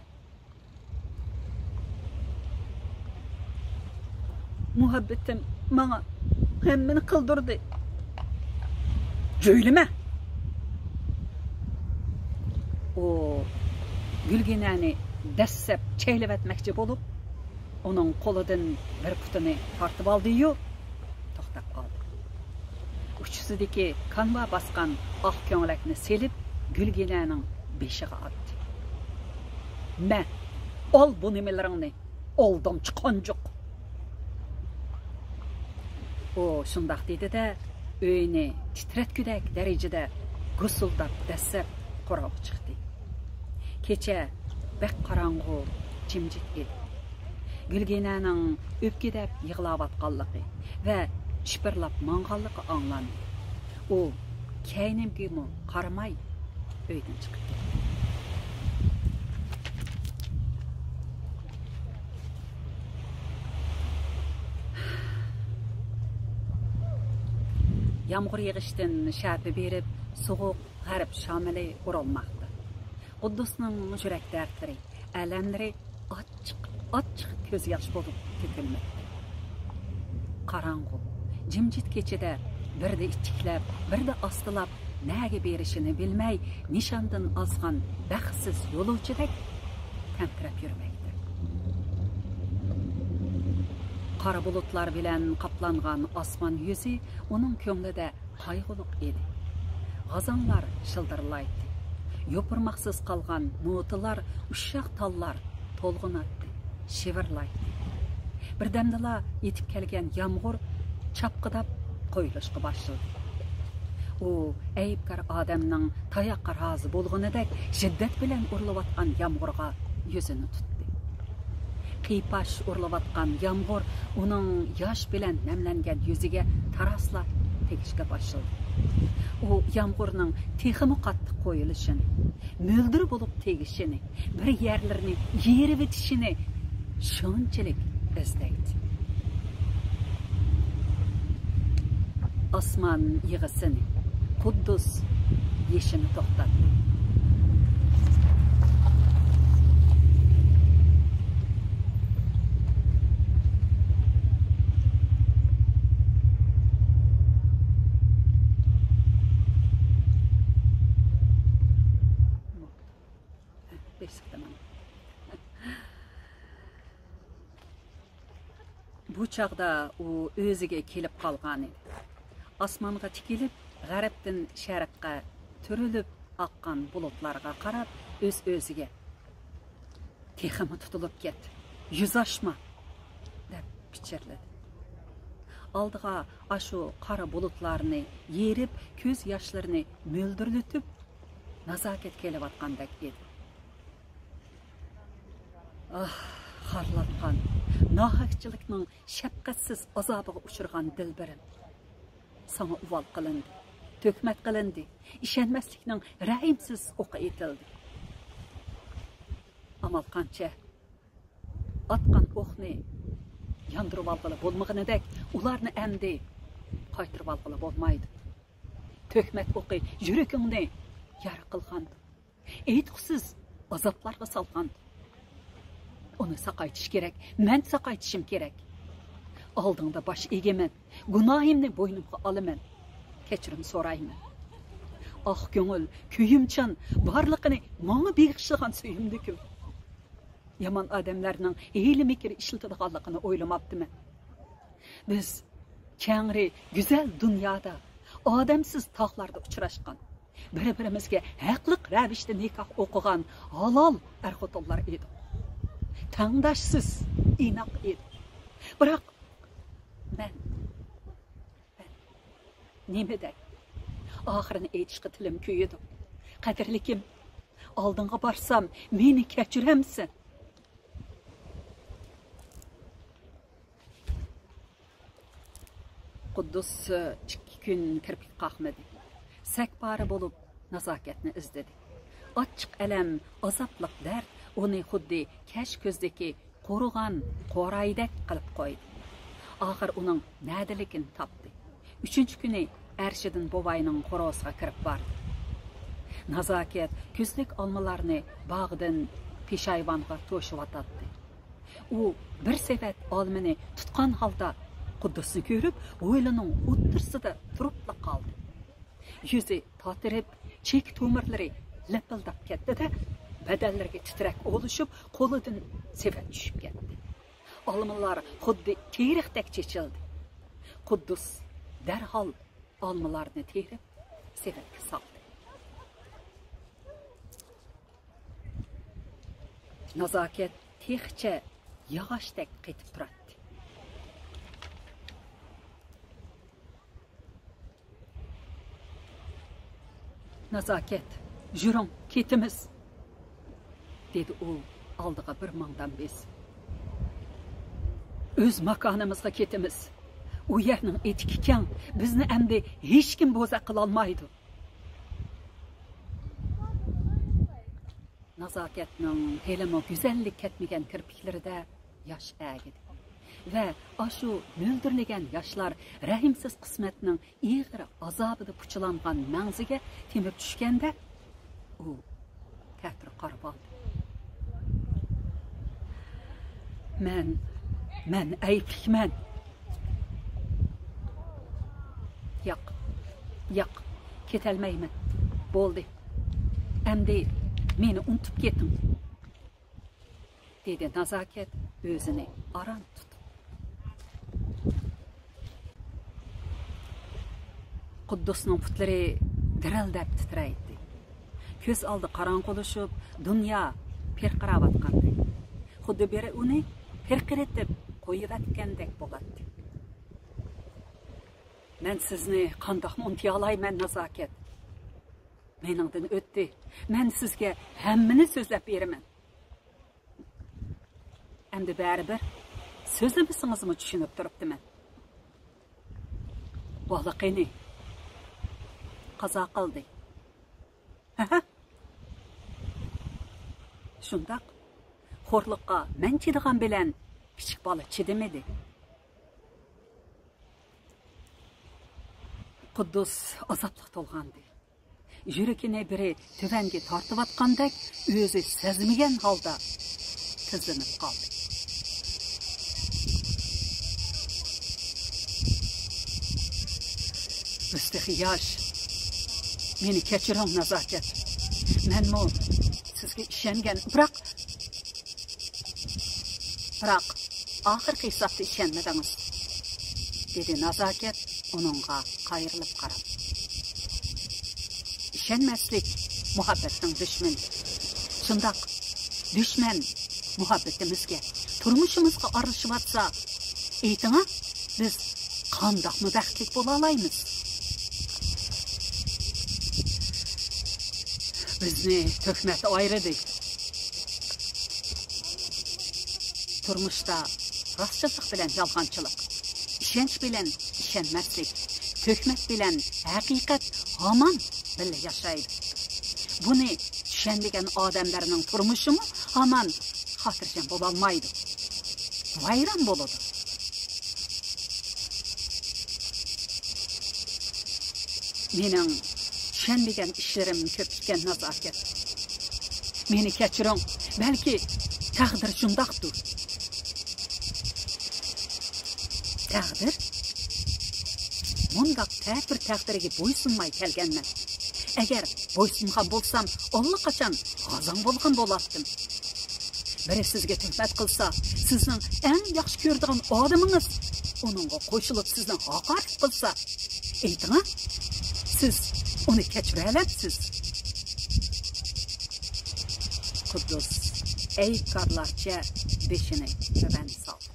مۇھەببىتىم ماڭا ھەممىنى قىلدۇردى. جۆيلىمە! ئۇ گۈلگىنەنى دەسسەپ چەيلىۋەتمەكچى بولۇپ، ئۇنىڭ قولىدىن بىر پۇتىنى تارتىۋالدى-يۇ، توختاپ قالدى. ئۇچىسىدىكى كانۋا باسقان ئاق كۆڭلەكنى سېلىپ، گۈلگىنەنىڭ بېشىغا ئاتتى. مە، ئال بۇ نېمىلىرىڭنى، ئالدامچى قانجۇق! ئۇ شۇنداق دېدى-دە، ئۆينى تىترەتكۈدەك دەرىجىدە گۇسۇلداپ دەسسەپ قوراغا چىقتى. كېچە بەك قاراڭغۇ، جىمجىت ئىدى. گۈلگىنەنىڭ ئۆپكىدەپ يىغلاۋاتقانلىقى ۋە شىپىرلاپ ماڭغانلىقى ئاڭلاندى. ئۇ كەينىگىمۇ قارىماي ئۆيدىن چىقىپ كەتتى. يامغۇر يېغىشتىن شەپە بېرىپ، سوغۇق غەرب شامىلى ئورالماقتا. قۇددۇسنىڭ يۈرەك دەردلىرى، ئەلەملىرى ئاچچىق، ئاچچىق كۆز ياش بولۇپ تۆكۈلمەكتە. قاراڭغۇ، جىمجىت كېچىدە بىردە ئىچچىكلەپ، بىردە ئاستىلاپ، نەگە بېرىشىنى بىلمەي، نىشاندىن ئازغان بەختسىز يولۇچىدەك تەمتىرەپ يۈرمەكتە. قارا بۇلۇتلار بىلەن قاپلانغان ئاسمان يۈزى ئۇنىڭ كۆڭلىدە قايغۇلۇق ئىدى. غازاڭلار شىلدىرلايتتى. يوپۇرماقسىز قالغان نوتىلار، ئۇششاق تاللار تولغىناتتى، شىۋىرلايتتى. بىردەمدىلا يېتىپ كەلگەن يامغۇر چاپقىداپ قۇيۇلۇشقا باشلىدى. ئۇ ئەيىبكار ئادەمنىڭ تاياققا رازى بولغىنىدەك شىددەت بىلەن ئۇرۇلۇۋاتقان يامغۇرغا يۈزىنى تۇتتى. قىيپاش ئۇرۇلۇۋاتقان يامغۇر ئۇنىڭ ياش بىلەن نەملەنگەن يۈزىگە تاراسلاپ تېگىشكە باشلىدى. ئۇ يامغۇرنىڭ تېخىمۇ قاتتىق قۇيۇلۇشىنى، مۆلدۈر بولۇپ تېگىشىنى، بىر يەرلىرىنى يېرىۋېتىشىنى شۇنچىلىك ئىزدەيتتى. ئاسمان يىغىسىنى، قۇددۇس يېشىنى توختاتتى. بېسىقتىمەن. بۇ چاغدا ئۇ ئۆزىگە كېلىپ قالغانىدى. ئاسمانغا تىكىلىپ، غەربتىن شەرققە تۈرۈلۈپ ئاققان بۇلۇتلارغا قاراپ، ئۆز-ئۆزىگە، «تېخىمۇ تۇتۇلۇپ كەت، يۈز ئاشما!» دەپ پىچىرلىدى. ئالدىغا ئاشۇ قارا بۇلۇتلارنى يېرىپ، كۆز ياشلىرىنى مۆلدۈرلىتىپ، نازاكەت كېلىۋاتقاندەك ئىدى. ئاھ، خارلاتقان، ناھەقچىلىكنىڭ شەپقەتسىز ئازابىغا ئۇچرىغان دىلبىرىم. ساڭا ئۇۋال قىلىندى، تۆھمەت قىلىندى، ئىشەنمەسلىكنىڭ رەھىمسىز ئوقى ئېتىلدى. ئامال قانچە؟ ئاتقان ئوقنى ياندۇرۇۋالغىلى بولمىغىنىدەك، ئۇلارنى ئەمدى قايتۇرۇۋالغىلى بولمايدۇ. تۆھمەت ئوقى يۈرىكىڭنى يارا قىلغاندۇ. ئېيتقۇسىز ئازابلارغا سالغان. ئۇنى ساقايتىش كېرەك، مەن ساقايتىشىم كېرەك. ئالدىڭدا باش ئېگىمەن، گۇناھىمنى بوينۇمغا ئالىمەن، كەچۈرۈم سورايمەن. ئاق كۆڭۈل، كۆيۈمچان، بارلىقىنى ماڭا بېغىشلىغان سۆيۈملۈكۈم. يامان ئادەملەرنىڭ ھىيلە-مىكىر ئىشلىتىدىغانلىقىنى ئويلىماپتىمەن. بىز كەڭرى گۈزەل دۇنيادا ئادەمسىز تاغلاردا ئۇچراشقان، بىر-بىرىمىزگە ھەقلىق رەۋىشتە نىكاھ ئوقۇغان ھالال ئەر-خوتۇنلار ئىدۇق. تەڭداشسىز ئىناق ئىدۇق. بىراق مەن، مەن نېمە دەي؟ ئاخىرىنى ئېيتىشقا تىلىم كۆيىدۇ. قەدىرلىكىم، ئالدىڭغا بارسام، مېنى كەچۈرەمسەن؟ قۇددۇس ئىككى كۈن كىرپىك قاقمىدى. سەكپارە بولۇپ نازاكەتنى ئىزدىدى. ئاچچىق ئەلەم، ئازابلىق دەرد ئۇنى خۇددى كەش كۆزدىكى قۇرۇغان قورايدەك قىلىپ قويدى. ئاخىر ئۇنىڭ نەدىلىكىنى تاپتى. ئۈچىنچى كۈنى ئەرشىدىن بوۋاينىڭ قورۇسىغا كىرىپ باردى. نازاكەت كۈزلۈك ئالمىلارنى باغدىن پېشايۋانغا توشۇۋاتاتتى. ئۇ بىر سېۋەت ئالمىنى تۇتقان ھالدا قۇددۇسنى كۆرۈپ، ھويلىنىڭ ئوتتۇرىسىدا تۇرۇپلا قالدى. يۈزى تاتىرىپ، چېكە تومۇرلىرى لىپىلداپ كەتتى-دە، بەدەنلىرىگە تىترەك ئولىشىپ، قولىدىن سېۋەت چۈشۈپ كەتتى. ئالمىلار خۇددى تېرىقتەك چېچىلدى. قۇددۇس دەرھال ئالمىلارنى تېرىپ، سېۋەتكە سالدى. نازاكەت تېخىچە ياغاچتەك قېتىپ تۇراتتى. نازاكەت، يۈرۈڭ، كېتىمىز، دېدى ئۇ ئالدىغا بىر ماڭدام بېسىپ. ئۆز ماكانىمىزغا كېتىمىز. ئۇ يەرنىڭ ئېتىكى كەڭ، بىزنى ئەمدى ھېچكىم بوزەك قىلالمايدۇ. نازاكەتنىڭ ھېلىمۇ گۈزەللىك كەتمىگەن كىرپىكلىرىدە ياش ئەگىدى. ۋە ئاشۇ مۆلدۈرلىگەن ياشلار رەھىمسىز قىسمەتنىڭ ئېغىر ئازابىدا پۇچىلانغان مەڭزىگە تېمىپ چۈشكەندە، ئۇ تەتۈر قارىۋالدى. مەن مەن ئەيىبلىكمەن. ياق، ياق، كېتەلمەيمەن. بولدى. ئەمدى مېنى ئۇنتۇپ كېتىڭ، دېدى نازاكەت ئۆزىنى ئاران تۇتۇپ. قۇددۇسنىڭ پۇتلىرى دىرىلدەپ تىترەيتتى. كۆز ئالدى قاراڭغۇلىشىپ، دۇنيا پىرقىراۋاتقانىدى. خۇددى بىرى ئۇنى پىرقىرىتىپ قويۇۋەتكەندەك بولاتتى. مەن سىزنى قانداقمۇ ئۇنتۇيالايمەن، نازاكەت؟ مېنىڭدىن ئۆتتى. مەن سىزگە ھەممىنى سۆزلەپ بېرىمەن. ئەمدى بەرىبىر سۆزلىمىسىڭىزمۇ چۈشىنىپ تۇرۇپتىمەن. ۋاللە قېنى، قازا قىلدى. ھەھە. شۇنداق. خورلۇققا مەن چىدىغان بىلەن كىچىك بالا چىدىمىدى. قۇددۇس ئازابلىق تولغاندى. يۈرىكىنى بىرى تۆۋەنگە تارتىۋاتقاندەك ئۆزى سەزمىگەن ھالدا تىزلىنىپ قالدى. بىز تېخى ياش. مېنى كەچۈرۈڭ، نازاكەت. مەنمۇ سىزگە ئىشەنگەن، بىراق، بىراق ئاخىرقى ھېسابتا ئىشەنمىدىڭىز، دېدى نازاكەت ئۇنىڭغا قايرىلىپ قاراپ. ئىشەنمەسلىك مۇھەببەتنىڭ دۈشمىنى. شۇنداق، دۈشمەن مۇھەببىتىمىزگە، تۇرمۇشىمىزغا ئارىلىشىۋاتسا، ئېيتىڭا، بىز قانداقمۇ بەختلىك بولالايمىز؟ بىزنى تۆھمەت ئايرىدى. تۇرمۇشتا راستچىللىق بىلەن يالغانچىلىق، ئىشەنچ بىلەن ئىشەنمەسلىك، تۆھمەت بىلەن ھەقىقەت ھامان بىللە ياشايدۇ. بۇنى چۈشەنمىگەن ئادەملەرنىڭ تۇرمۇشىمۇ ھامان خاتىرجەم بولالمايدۇ. ۋەيران بولىدۇ. مېنىڭ چۈشەنمىگەن ئىشلىرىم كۆپ ئىكەن، نازاكەت. مېنى كەچۈرۈڭ، بەلكى تەقدىر شۇنداقتۇر. تەقدىر؟ مۇنداق تەتۈر تەقدىرگە بويسۇنماي كەلگەنمەن. ئەگەر بويسۇنغان بولسام، ئاللىقاچان غازاڭ بولغان بولاتتىم. بىرى سىزگە تۆھمەت قىلسا، سىزنىڭ ئەڭ ياخشى كۆرىدىغان ئادىمىڭىز ئۇنىڭغا قوشۇلۇپ سىزنى ھاقارەت قىلسا، ئېيتىڭا، سىز ئۇنى كەچۈرەلەمسىز؟ قۇددۇس ئەيىبكارلارچە بېشىنى تۆۋەن سالدى.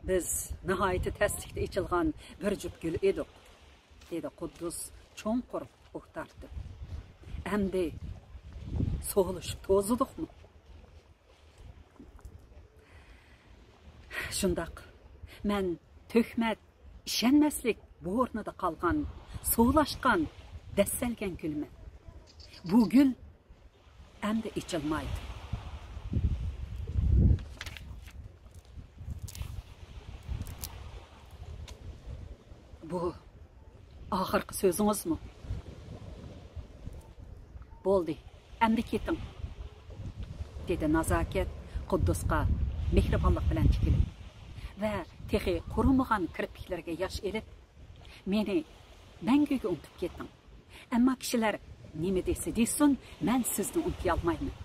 بىز ناھايىتى تەسلىكتە ئېچىلغان بىر جۈپ گۈل ئىدۇق، دېدى قۇددۇس چوڭقۇر ئۇھ تارتىپ. ئەمدى سولىشىپ توزىدۇقمۇ؟ شۇنداق. مەن تۆھمەت، ئىشەنمەسلىك بورىنىدا قالغان، سولاشقان، دەسسەلگەن گۈلمەن. بۇ گۈل ئەمدى ئېچىلمايدۇ. بۇ ئاخىرقى سۆزىڭىزمۇ؟ بولدى، ئەمدى كېتىڭ، دېدى نازاكەت قۇددۇسقا مېھرىبانلىق بىلەن تىكىلىپ ۋە تېخى قۇرۇمىغان كىرپىكلىرىگە ياش ئېلىپ، مېنى مەڭگۈگە ئۇنتۇپ كېتىڭ. ئەمما كىشىلەر نېمە دېسە دېسۇن، مەن سىزنى ئۇنتۇيالمايمەن.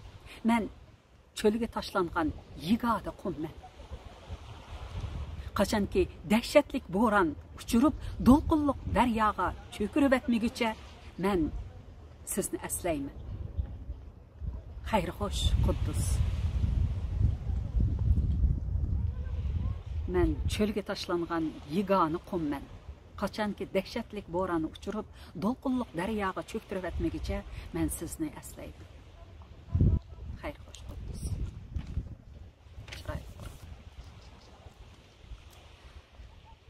مەن چۆلگە تاشلانغان يېگانە قۇممەن. قاچانكى دەھشەتلىك بوران ئۇچۇرۇپ، دولقۇنلۇق دەرياغا چۆكۈرۈۋەتمىگۈچە، مەن سىزنى ئەسلەيمەن. خەير خوش، قۇددۇس. مەن چۆلگە تاشلانغان يېگانە قۇممەن. قاچانكى دەھشەتلىك بوراننى ئۇچۇرۇپ، دولقۇنلۇق دەرياغا چۆكتۈرۈۋەتمىگۈچە، مەن سىزنى ئەسلەيمەن. خەير خوش، قۇددۇس. چىرايلىق.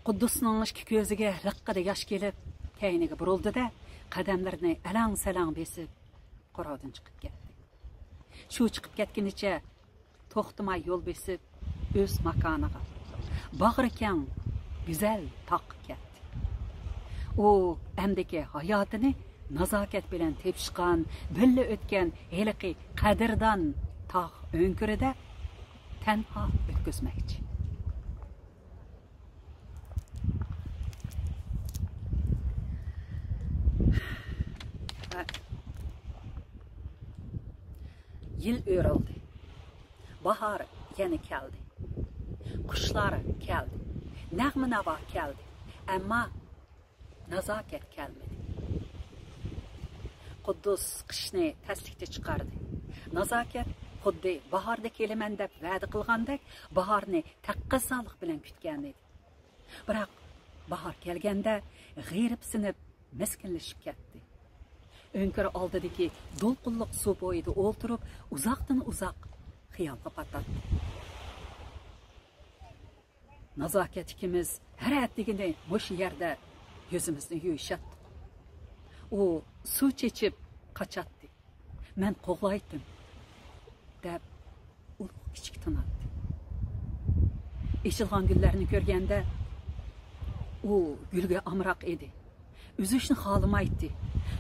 قۇددۇسنىڭ ئىككى كۆزىگە لىققىدە ياش كېلىپ، كەينىگە بۇرۇلدى-دە، قەدەملىرىنى ئەلەڭ-سەلەڭ بېسىپ، قورۇدىن چىقىپ كەتتى. شۇ چىقىپ كەتكىنىچە توختىماي يول بېسىپ، ئۆز ماكانىغا، باغرى كەڭ، گۈزەل تاغقا كەتتى. ئۇ ئەمدىكى ھاياتىنى نازاكەت بىلەن تېپىشقان، بىللە ئۆتكەن ھېلىقى قەدىردان تاغ ئۆڭكۈرىدە تەنھا ئۆتكۈزمەكچى. يىل ئۆرۈلدى. باھار يەنە كەلدى. قۇشلار كەلدى. نەغمە-ناۋا كەلدى. ئەمما نازاكەت كەلمىدى. قۇددۇس قىشنى تەسلىكتە چىقاردى. نازاكەت خۇددى باھاردا كېلىمەن دەپ ۋەدە قىلغاندەك، باھارنى تەقەززالىق بىلەن كۈتكەن ئىدى. بىراق باھار كەلگەندە غېرىبسىنىپ، مىسكىنلىشىپ كەتتى. ئۆڭكۈر ئالدىدىكى دولقۇنلۇق سۇ بويىدا ئولتۇرۇپ، ئۇزاقتىن ئۇزاق خىيالغا پاتاتتى. نازاكەت ئىككىمىز ھەر ئەتىگىنى مۇشۇ يەردە يۈزىمىزنى يۇيۇشاتتۇق. ئۇ سۇ چېچىپ قاچاتتى. مەن قوغلايتتىم، دەپ ئۇلۇغ كىچىك تىناتتى. ئېچىلغان گۈللەرنى كۆرگەندە، ئۇ گۈلگە ئامراق ئىدى. ئۈزۈشنى خالىمايتتى.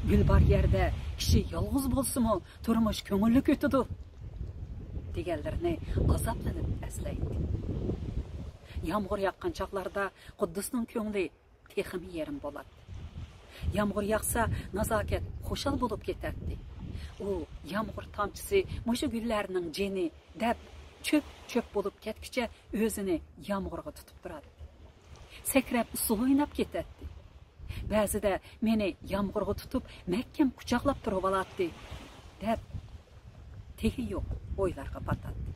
گۈل بار يەردە كىشى يالغۇز بولسىمۇ، تۇرمۇش كۆڭۈللۈك ئۆتىدۇ، دېگەنلىرىنى ئازابلىنىپ ئەسلەيتتى. يامغۇر ياغقان چاغلاردا قۇددۇسنىڭ كۆڭلى تېخىمۇ يېرىم بولاتتى. يامغۇر ياغسا، نازاكەت خۇشال بولۇپ كېتەتتى. ئۇ يامغۇر تامچىسى مۇشۇ گۈللەرنىڭ جېنى دەپ، چۆپ-چۆپ بولۇپ كەتكۈچە ئۆزىنى يامغۇرغا تۇتۇپ تۇراتتى. سەكرەپ ئۇسسۇل ئويناپ كېتەتتى. بەزىدە مېنى يامغۇرغا تۇتۇپ، مەھكەم قۇچاقلاپ تۇرۇۋالاتتى، دەپ تېگى يوق ئويلارغا پاتاتتى.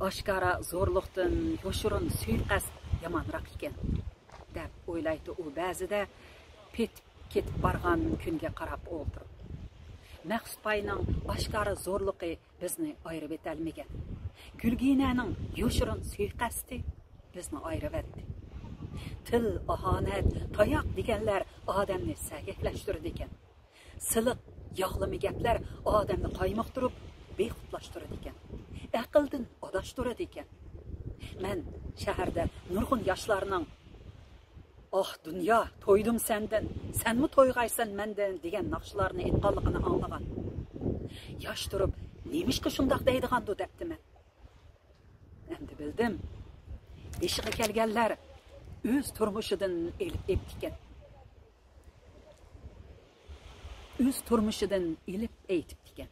ئاشكارا زورلۇقتىن يوشۇرۇن سۇيىقەست يامانراق ئىكەن، دەپ ئويلايتتى ئۇ بەزىدە پېتىپ كېتىپ بارغان كۈنگە قاراپ ئولتۇرۇپ. مەخسۇت باينىڭ ئاشكارا زورلۇقى بىزنى ئايرىۋېتەلمىگەن. گۈلگىنەنىڭ يوشۇرۇن سۇيىقەستى بىزنى ئايرىۋەتتى. تىل، ئاھانەت، تاياق دېگەنلەر ئادەمنى سەگەكلەشتۈرىدىكەن. سىلىق، ياغلىما گەپلەر ئادەمنى قايمۇقتۇرۇپ، بىخۇدلاشتۇرىدىكەن. ئەقىلدىن ئاداشتۇرىدىكەن. مەن شەھەردە نۇرغۇن ياشلارنىڭ «ئاھ، دۇنيا، تويدۇم سەندىن، سەنمۇ تويغايسەن مەندىن» دېگەن ناخشىلارنى ئېيتقانلىقىنى ئاڭلىغان. ياش تۇرۇپ، «نېمىشقا شۇنداق دەيدىغاندۇ؟» دەپتىمەن. ئەمدى بىلدىم. بېشىغا كەلگەنلەر ئۆز تۇرمۇشىدىن ئېلىپ ئېيتىپتىكەن. ئۆز تۇرمۇشىدىن ئېلىپ ئېيتىپتىكەن.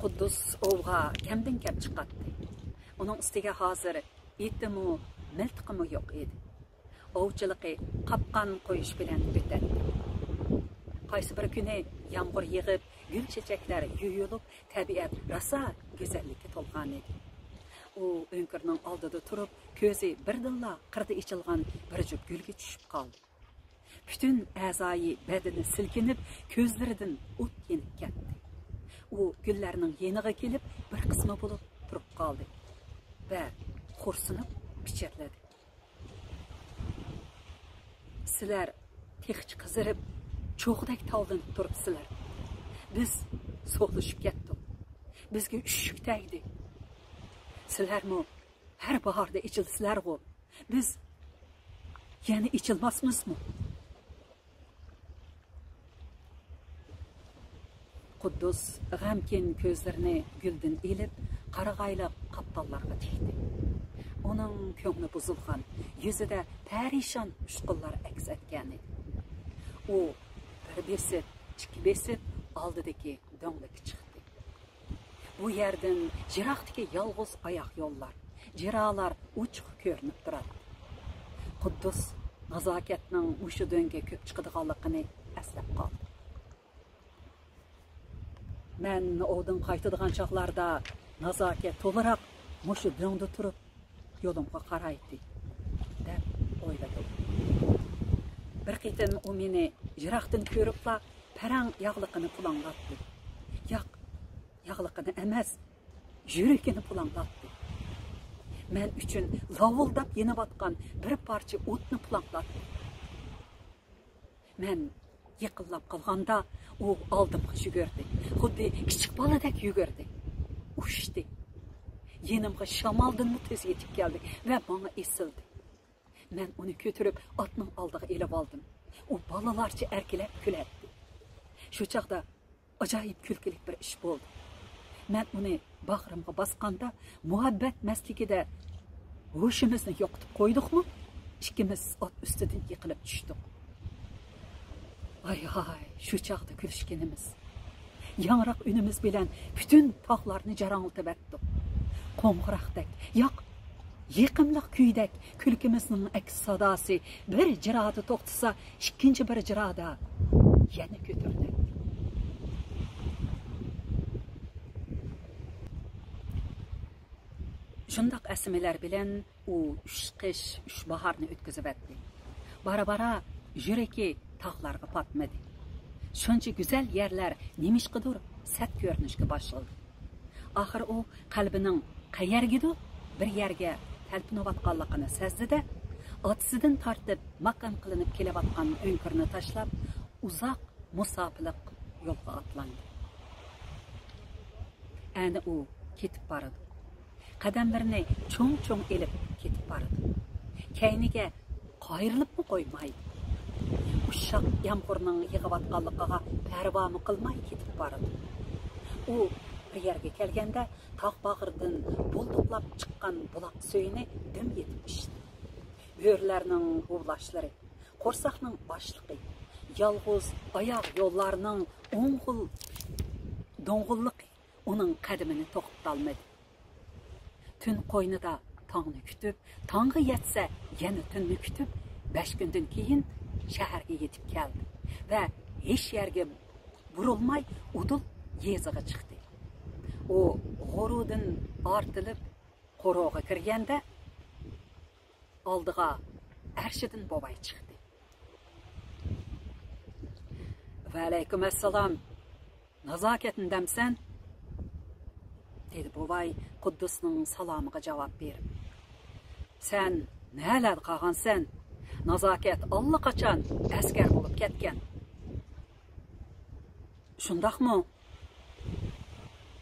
قۇددۇس ئوۋغا كەمدىن كەم چىقاتتى. ئۇنىڭ ئۈستىگە ھازىر ئېتىمۇ، مىلتىقىمۇ يوق ئىدى. ئوۋچىلىقى قاپقان قويۇش بىلەن ئۆتەتتى. قايسى بىر كۈنى يامغۇر يېغىپ، گۈل چېچەكلەر يۇيۇلۇپ، تەبىئەت راسا گۈزەللىككە تولغانىدى. ئۇ ئۆڭكۈرنىڭ ئالدىدا تۇرۇپ، كۆزى بىردىنلا قىردا ئېچىلغان بىر جۈپ گۈلگە چۈشۈپ قالدى. پۈتۈن ئەزايى بەدىنى سىلكىنىپ، كۆزلىرىدىن ئوت يېنىپ كەتتى. ئۇ گۈللەرنىڭ يېنىغا كېلىپ، بىر قىسمى بولۇپ تۇرۇپ قالدى ۋە خورسىنىپ پىچىرلىدى. سىلەر تېخىچە قىزىرىپ، چوغدەك تاۋلىنىپ تۇرۇپسىلەر. بىز سوغلىشىپ كەتتۇق. بىزگە ئۈششۈك تەگدى. سىلەرمۇ ھەر باھاردا ئېچىلىسىلەرغۇ. بىز يەنە ئېچىلماسمىزمۇ؟ قۇددۇس غەمكىن كۆزلىرىنى گۈلدىن ئېلىپ، قارىغايلىق قاپتاللارغا تىكتى. ئۇنىڭ كۆڭلى بۇزۇلغان، يۈزىدە پەرىشان ئۇچقۇنلار ئەكس ئەتكەنىدى. ئۇ بىر بېسىپ، ئىككى بېسىپ ئالدىدىكى دۆڭلۈككە چىقتى. بۇ يەردىن يىراقتىكى يالغۇز ئاياق يوللار، جىرالار ئوچۇق كۆرۈنۈپ تۇراتتى. قۇددۇس نازاكەتنىڭ مۇشۇ دۆڭگە كۆپ چىقىدىغانلىقىنى ئەسلەپ قالدى. مەن ئوۋدىن قايتىدىغان چاغلاردا نازاكەت تولىراق مۇشۇ دۆڭدە تۇرۇپ، يولۇمغا قارايتتى، دەپ ئويلىدىم. بىر قېتىم ئۇ مېنى يىراقتىن كۆرۈپلا پەرەڭ ياغلىقىنى پۇلاڭلاتتى. ياق، ياغلىقىنى ئەمەس، يۈرىكىنى پۇلاڭلاتتى. مەن ئۈچۈن لاۋۇلداپ يېنىۋاتقان بىر پارچە ئوتنى پۇلاڭلاتتى. مەن يېقىنلاپ قالغاندا، ئۇ ئالدىمغا يۈگۈردى. خۇددى كىچىك بالىدەك يۈگۈردى. ئۇچتى. يېنىمغا شامالدىنمۇ تېز يېتىپ كەلدى ۋە ماڭا ئېسىلدى. مەن ئۇنى كۆتۈرۈپ ئاتنىڭ ئالدىغا ئېلىۋالدىم. ئۇ بالىلارچە ئەركىلەپ كۈلەتتى. شۇ چاغدا ئاجايىپ كۈلكىلىك بىر ئىش بولدى. مەن ئۇنى باغرىمغا باسقاندا، مۇھەببەت مەستلىكىدە ھوشىمىزنى يوقىتىپ قويدۇقمۇ؟ ئىككىمىز ئات ئۈستىدىن يىقىلىپ چۈشتۇق. ھاي ھاي، شۇ چاغدا كۈلۈشكىنىمىز، ياڭراق ئۈنىمىز بىلەن پۈتۈن تاغلارنى جاراڭلىتىۋەتتۇق. قوڭغۇراقتەك، ياق، يېقىملىق كۈيدەك كۈلكىمىزنىڭ ئەكس ساداسى بىر جىرادا توختىسا، ئىككىنچى بىر جىرادا يەنە كۆتۈرۈلەتتى. شۇنداق ئەسلىمىلەر بىلەن ئۇ ئۈچ قىش، ئۈچ باھارنى ئۆتكۈزۈۋەتتى. بارا-بارا يۈرىكى تاغلارغا پاتمىدى. شۇنچە گۈزەل يەرلەر نېمىشقىدۇر سەت كۆرۈنۈشكە باشلىدى. ئاخىر ئۇ قەلبىنىڭ قەيەرگىدۇ بىر يەرگە تەلپۈنۈۋاتقانلىقىنى سەزدى-دە، ئاتىسىدىن تارتىپ ماكان قىلىنىپ كېلىۋاتقان ئۆڭكۈرنى تاشلاپ، ئۇزاق مۇساپىلىق يولغا ئاتلاندى. ئەنە ئۇ كېتىپ بارىدۇ. قەدەملىرىنى چوڭ-چوڭ ئېلىپ كېتىپ بارىدۇ. كەينىگە قايرىلىپمۇ قويمايدۇ. ئۇششاق يامغۇرنىڭ يېغىۋاتقانلىقىغا پەرۋامۇ قىلماي كېتىپ بارىدۇ. ئۇ بىر يەرگە كەلگەندە، تاغ باغرىدىن بۇلدۇقلاپ چىققان بۇلاق سۈيىنى دۈم يېتىپ ئىچتى. بۆرىلەرنىڭ ھۇۋلاشلىرى، قورساقنىڭ ئاچلىقى، يالغۇز ئاياغ يوللارنىڭ ئوڭغۇل دوڭغۇللۇقى ئۇنىڭ قەدىمىنى توختىتالمىدى. تۈن قوينىدا تاڭنى كۈتۈپ، تاڭغا يەتسە يەنە تۈننى كۈتۈپ، بەش كۈندىن كېيىن شەھەرگە يېتىپ كەلدى ۋە ھېچ يەرگە بۇرۇلماي ئۇدۇل يېزىغا چىقتى. ئۇ غورۇدىن ئارتىلىپ قورۇغا كىرگەندە، ئالدىغا ئەرشىدىن بوۋاي چىقتى. ۋەئەلەيكۇم ئەسسالام. نازاكەتنى دەمسەن؟ دېدى بوۋاي قۇددۇسنىڭ سالامىغا جاۋاب بېرىپ. سەن نەلەردە قالغانسەن؟ نازاكەت ئاللىقاچان ئەسكەر بولۇپ كەتكەن. شۇنداقمۇ؟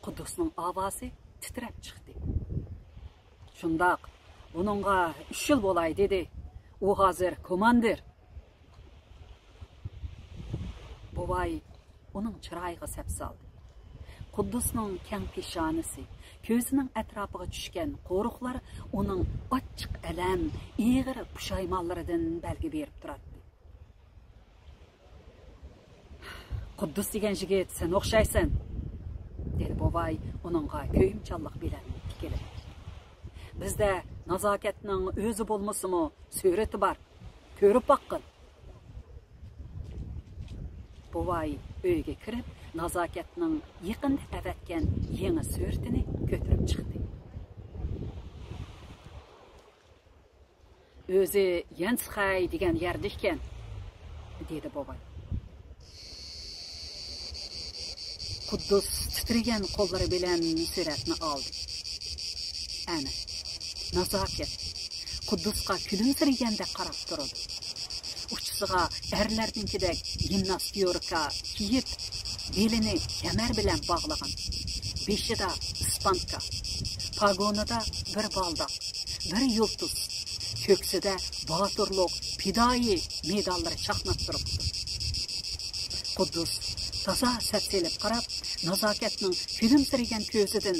قۇددۇسنىڭ ئاۋازى تىترەپ چىقتى. شۇنداق، بۇنىڭغا ئۈچ يىل بولاي، دېدى. ئۇ ھازىر كوماندىر. بوۋاي ئۇنىڭ چىرايىغا سەپسالدى. قۇددۇسنىڭ كەڭ پېشانىسى، كۆزىنىڭ ئەتراپىغا چۈشكەن قورۇقلار ئۇنىڭ ئاچچىق ئەلەم، ئېغىر پۇشايمانلىرىدىن بەلگە بېرىپ تۇراتتى. قۇددۇس دېگەن يىگىت سەن ئوخشايسەن، دېدى بوۋاي ئۇنىڭغا كۆيۈمچانلىق بىلەن تىكىلىپ. بىزدە نازاكەتنىڭ ئۆزى بولمىسىمۇ سۈرىتى بار. كۆرۈپ باققىن. بوۋاي ئۆيگە كىرىپ، نازاكەتنىڭ يېقىندا ئەۋەتكەن يېڭى سۈرىتىنى كۆتۈرۈپ چىقتى. ئۆزى يەنسخەي دېگەن يەردە ئىكەن، دېدى بوۋاي. قۇددۇس تىترىگەن قوللىرى بىلەن سۈرەتنى ئالدى. ئەنە، نازاكەت قۇددۇسقا كۈلۈمسىرىگەندەك قاراپ تۇرىدۇ. ئۇچىسىغا ئەرلەرنىڭكىدەك گىمناستيوركا كىيىپ، بېلىنى كەمەر بىلەن باغلىغان. بېشىدا ئىسپانكا، پاگونىدا بىر بالداق، بىر يۇلتۇز، كۆكسىدە باتۇرلۇق، پىدائىي مېداللىرى چاقناپ تۇرۇپتۇ. قۇددۇس تازا سەپسېلىپ قاراپ، نازاكەتنىڭ كۈلۈمسىرىگەن كۆزىدىن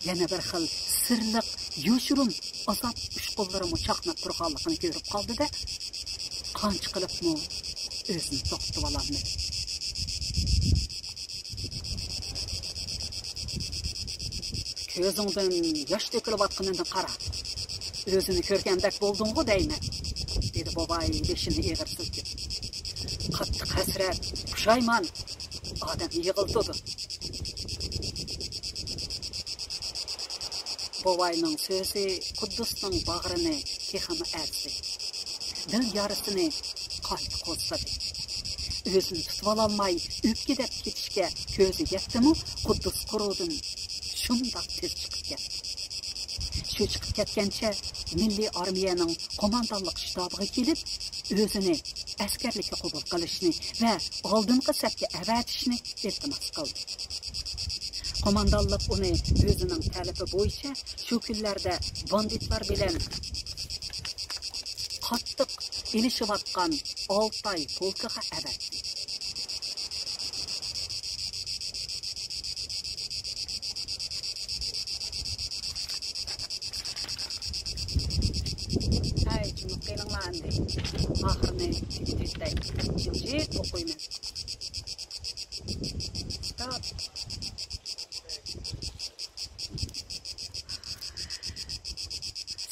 يەنە بىر خىل سىرلىق، يوشۇرۇن ئازاب ئۇچقۇنلىرىمۇ چاقناپ تۇرغانلىقىنى كۆرۈپ قالدى-دە، قانچە قىلىپمۇ ئۆزىنى توختىتىۋالالمىدى. كۆزۈڭدىن ياش تۆكۈلۈۋاتقىنىنى قارا. ئۆزىنى كۆرگەندەك بولدۇڭغۇ دەيمەن، دېدى بوۋاي بېشىنى ئېغىر سىلكىپ. قاتتىق ھەسرەت، پۇشايمان ئادەمنى يىغلىتىدۇ. بوۋاينىڭ سۆزى قۇددۇسنىڭ باغرىنى تېخىمۇ ئەزدى. دىل يارىسىنى قايتا قوزغىدى. ئۆزىنى تۇتۇۋالالماي ئۆپكىدەپ كېتىشكە كۆزى يەتتىمۇ، قۇددۇس قورۇدىن شۇنداق تېز چىقىپ كەتتى. شۇ چىقىپ كەتكەنچە مىللىي ئارمىيەنىڭ قوماندانلىق شتابىغا كېلىپ، ئۆزىنى ئەسكەرلىككە قوبۇل قىلىشنى ۋە ئالدىنقى سەپكە ئەۋەتىشنى ئىلتىماس قىلدى. قوماندانلىق ئۇنى ئۆزىنىڭ تەلىپى بويىچە شۇ كۈنلەردە باندىتلار بىلەن قاتتىق ئېلىشىۋاتقان ئالتاي پولكىغا ئەۋەتتى. ھەي، جىمىپ قېلىڭلار ئەمدى. ئاخىرىنى تۈگىتىۋېتەي. جىمجىت ئوقۇيمەن. ستوپ.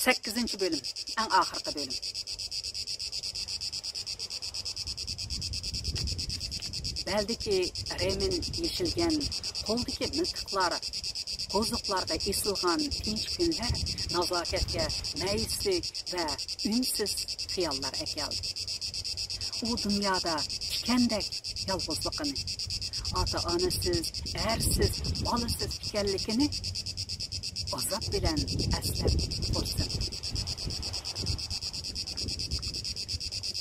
سەككىزىنچى بۆلۈم، ئەڭ ئاخىرقى بۆلۈم. بەلدىكى رېمىن يېشىلگەن، قولدىكى مىلتىقلار قوزۇقلارغا ئېسىلغان تىنچ كۈنلەر نازاكەتكە مەيۈسلۈك ۋە ئۈنسىز خىياللار ئەكەلدى. ئۇ دۇنيادا تىكەندەك يالغۇزلۇقىنى، ئاتا-ئانىسىز، ئەرسىز، بالىسىز ئىكەنلىكىنى ئازاب بىلەن ئەسلەپ خوشسىن.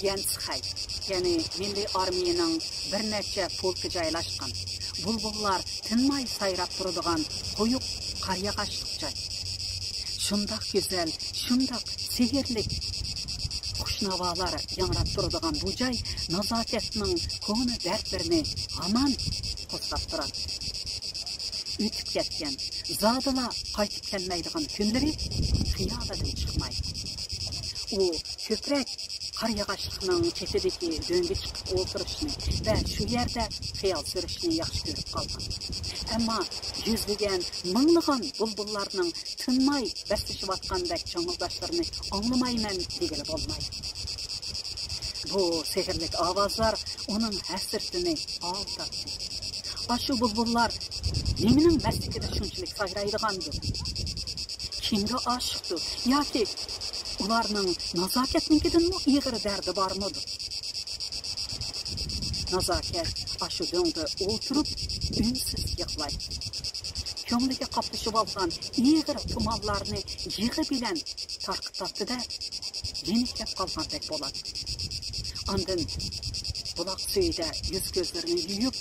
يەنسخەي، يەنى مىللىي ئارمىيىنىڭ بىر نەچچە پولكى جايلاشقان، بۇلبۇللار تىنماي سايراپ تۇرىدىغان قويۇق قارىياغاچلىق جاي. شۇنداق گۈزەل، شۇنداق سېھىرلىك خۇشناۋالار ياڭراپ تۇرىدىغان بۇ جاي نازاكەتنىڭ كونا دەردلىرىنى ھامان قوزغاپ تۇراتتى. ئۆتۈپ كەتكەن، زادىلا قايتىپ كەلمەيدىغان كۈنلىرى خىيالىدىن چىقمايدۇ. ئۇ كۆپرەك قارىياغاچلىقنىڭ چېتىدىكى دۆڭگە چىقىپ ئولتۇرۇشنى ۋە شۇ يەردە خىيال سۈرۈشنى ياخشى كۆرۈپ قالغان. ئەمما يۈزلىگەن، مىڭلىغان بۇلبۇللارنىڭ تىنماي بەسلىشىۋاتقاندەك جىڭىلداشلىرىنى ئاڭلىمايمەن دېگىلى بولمايدۇ. بۇ سېھىرلىك ئاۋازلار ئۇنىڭ ھەسرىتىنى ئاغداتتى. ئاشۇ بۇلبۇللار نېمىنىڭ مەستلىكىدە شۇنچىلىك سايرايدىغاندۇ؟ كىمگە ئاشىقتۇ؟ ياكى ئۇلارنىڭ نازاكەتنىڭكىدىنمۇ ئېغىر دەردى بارمىدۇ؟ نازاكەت ئاشۇ دۆڭدە ئولتۇرۇپ ئۈنسىز يىغلايتتى. كۆڭلىگە قاپلىشىۋالغان ئېغىر تۇمانلارنى يىغا بىلەن تارقىتاتتى-دە، يېنىكلەپ قالغاندەك بولاتتى. ئاندىن بۇلاق سۈيىدە يۈز-كۆزلىرىنى يۇيۇپ،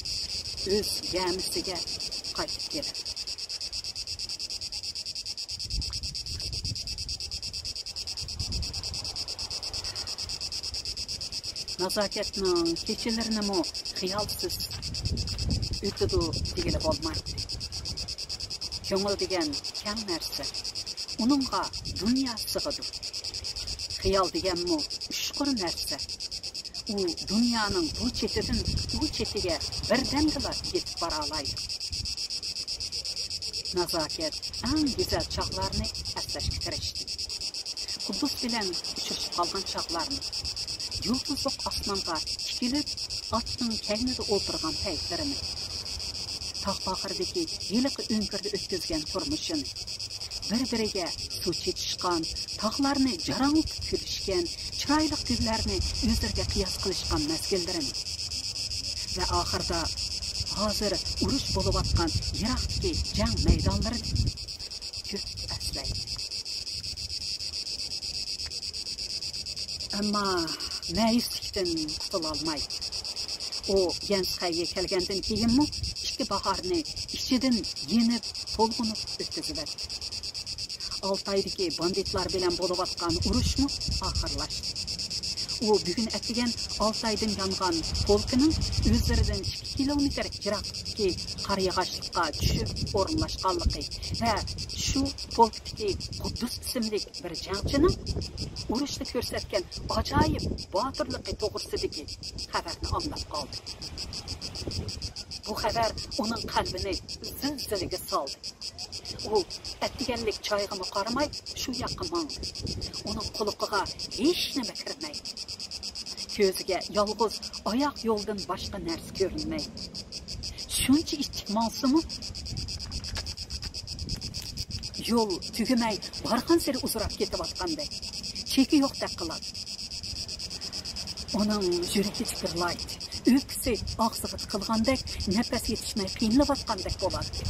ئۆز گەمىسىگە قايتىپ كېلەتتى. نازاكەتنىڭ كېچىلىرىنىمۇ خىيالسىز ئۆتىدۇ دېگىلى بولمايتتى. كۆڭۈل دېگەن كەڭ نەرسە. ئۇنىڭغا دۇنيا سىغىدۇ. خىيال دېگەنمۇ ئۇچقۇر نەرسە. ئۇ دۇنيانىڭ بۇ چېتىدىن ئۇ چېتىگە بىردەمدىلا يېتىپ بارالايدۇ. نازاكەت ئەڭ گۈزەل چاغلارنى ئەسلەشكە تىرىشتى. قۇددۇس بىلەن ئۇچرىشىپ قالغان چاغلارنى، يۇلتۇزلۇق ئاسمانغا تىكىلىپ، ئاتنىڭ كەينىدە ئولتۇرغان پەيتلىرىنى، تاغ باغرىدىكى ھېلىقى ئۆڭكۈردە ئۆتكۈزگەن تۇرمۇشىنى، بىر-بىرىگە سۇ چېچىشقان، تاغلارنى جاراڭلىتىپ كۈلۈشكەن، چىرايلىق گۈللەرنى ئۆزلىرىگە قىياس قىلىشقان مەزگىللىرىنى ۋە ئاخىرىدا ھازىر ئۇرۇش بولۇۋاتقان يىراقتىكى جەڭ مەيدانلىرىنى كۆپ ئەسلەيدۇ. ئەمما مەيۈسلۈكتىن قۇتۇلالمايدۇ. ئۇ يەنسخەيگە كەلگەندىن كېيىنمۇ ئىككى باھارنى ئىچىدىن يېنىپ، تولغىنىپ ئۆتكۈزۈۋەتتى. ئالتايدىكى باندىتلار بىلەن بولۇۋاتقان ئۇرۇشمۇ ئاخىرلاشتى. ئۇ بۈگۈن ئەتىگەن ئالتايدىن يانغان پولكىنىڭ ئۆزلىرىدىن ئىككى كىلومېتىر يىراقلىقتىكى قارىياغاچلىققا چۈشۈپ ئورۇنلاشقانلىقى ۋە شۇ پولكتىكى قۇددۇس ئىسىملىك بىر جەڭچىنىڭ ئۇرۇشتا كۆرسەتكەن ئاجايىپ باتۇرلۇقى توغرىسىدىكى خەۋەرنى ئاڭلاپ قالدى. بۇ خەۋەر ئۇنىڭ قەلبىنى زىلزىلىگە سالدى. ئۇ ئەتىگەنلىك چايغىمۇ قارىماي، شۇ ياققا ماڭدى. ئۇنىڭ قۇلىقىغا ھېچنېمە كىرمەيدۇ. كۆزىگە يالغۇز ئاياق يولدىن باشقا نەرسە كۆرۈنمەيدۇ. شۇنچە ئىتتىك ماڭسىمۇ، يول تۈگىمەي، بارغانسېرى ئۇزىراپ كېتىۋاتقاندەك، چېكى يوقتەك قىلاتتى. ئۇنىڭ يۈرىكى تىكىرلايتتى. ئۆپكىسى ئاغزىغا تىقىلغاندەك، نەپەس يېتىشمەي قىينىلىۋاتقاندەك بولاتتى.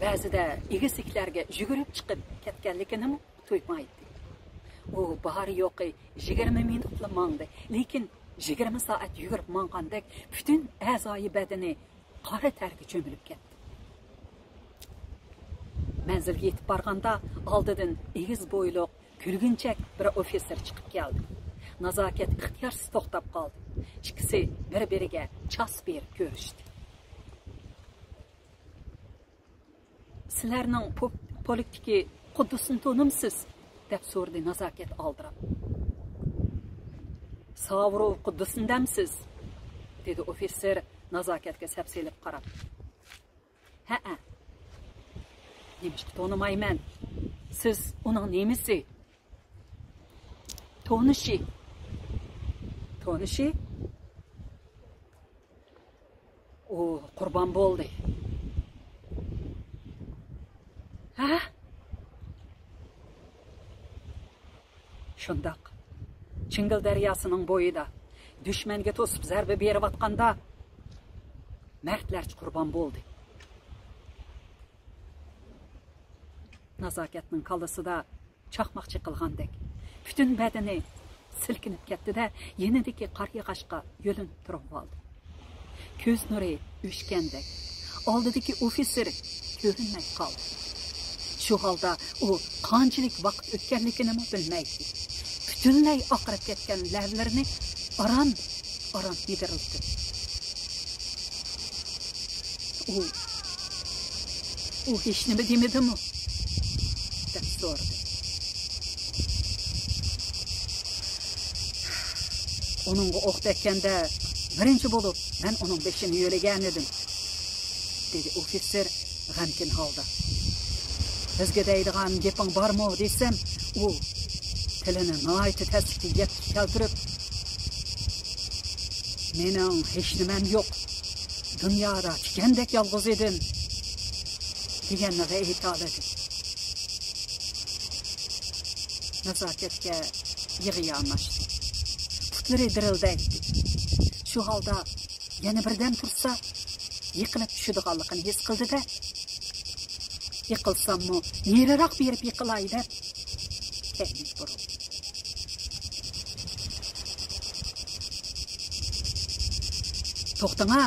بەزىدە ئېگىزلىكلەرگە يۈگۈرۈپ چىقىپ كەتكەنلىكىنىمۇ تۇيمايتتى. ئۇ بارى يوقى يىگىرمە مىنۇتلا ماڭدى، لېكىن يىگىرمە سائەت يۈگۈرۈپ ماڭغاندەك پۈتۈن ئەزايى بەدىنى قارا تەرگە چۆمۈلۈپ كەتتى. مەنزىلگە يېتىپ بارغاندا ئالدىدىن ئېگىز بويلۇق، كۈلگۈنچەك بىر ئوفىتسېر چىقىپ كەلدى. نازاكەت ئىختىيارسىز توختاپ قالدى. ئىككىسى بىر-بىرىگە چاس بېرىپ كۆرۈشتى. سىلەرنىڭ پو-، پولكتىكى قۇددۇسنى تونۇمسىز؟ دەپ سورىدى نازاكەت ئالدىراپ. ساۋروف قۇددۇسنى دەمسىز؟ دېدى ئوفىتسېر نازاكەتكە سەپسېلىپ قاراپ. ھەئە. نېمىشقا تونۇمايمەن؟ سىز ئۇنىڭ نېمىسى؟ تونۇشى. تونۇشى؟ ئۇ قۇربان بولدى. ھە؟ شۇنداق. چىڭگىل دەرياسىنىڭ بويىدا دۈشمەنگە توسۇپ زەربە بېرىۋاتقاندا مەردلەرچە قۇربان بولدى. نازاكەتنىڭ كاللىسىدا چاقماق چېقىلغاندەك، پۈتۈن بەدىنى سىلكىنىپ كەتتى-دە، يېنىدىكى قارا ياغاچقا يۆلىنىپ تۇرۇۋالدى. كۆز نۇرى ئۆچكەندەك، ئالدىدىكى ئوفىتسېر كۆرۈنمەي قالدى. شۇ ھالدا ئۇ قانچىلىك ۋاقىت ئۆتكەنلىكىنىمۇ بىلمەيتتى. پۈتۈنلەي ئاقىرىپ كەتكەن لەۋلىرىنى ئاران ئاران مىدىرلىتىپ، ئۇ، ئۇ ھېچنېمە دېمىدىمۇ؟ دەپ سورىدى. ئۇنىڭغا ئوق تەگكەندە بىرىنچى بولۇپ مەن ئۇنىڭ بېشىنى يۆلىگەنىدىم، دېدى ئوفىتسېر غەمكىن ھالدا. بىزگە دەيدىغان گېپىڭ بارمۇ دېسەم، ئۇ تىلىنى ناھايىتى تەسلىكتە گەپكە كەلتۈرۈپ، مېنىڭ ھېچنېمەم يوق، دۇنيادا تىكەندەك يالغۇز ئىدىم، دېگەننى ئېيتالىدى. نازاكەتكە يىغا ياماشتى. پۇتلىرى دىرىلدايتتى. شۇ ھالدا يەنە بىردەم تۇرسا، يىقىلىپ چۈشىدىغانلىقىنى ھېس قىلدى-دە، يىقىلساممۇ نېرىراق بېرىپ يىقىلاي دەپ، كەينىگە بۇرۇلدى. توختاڭا،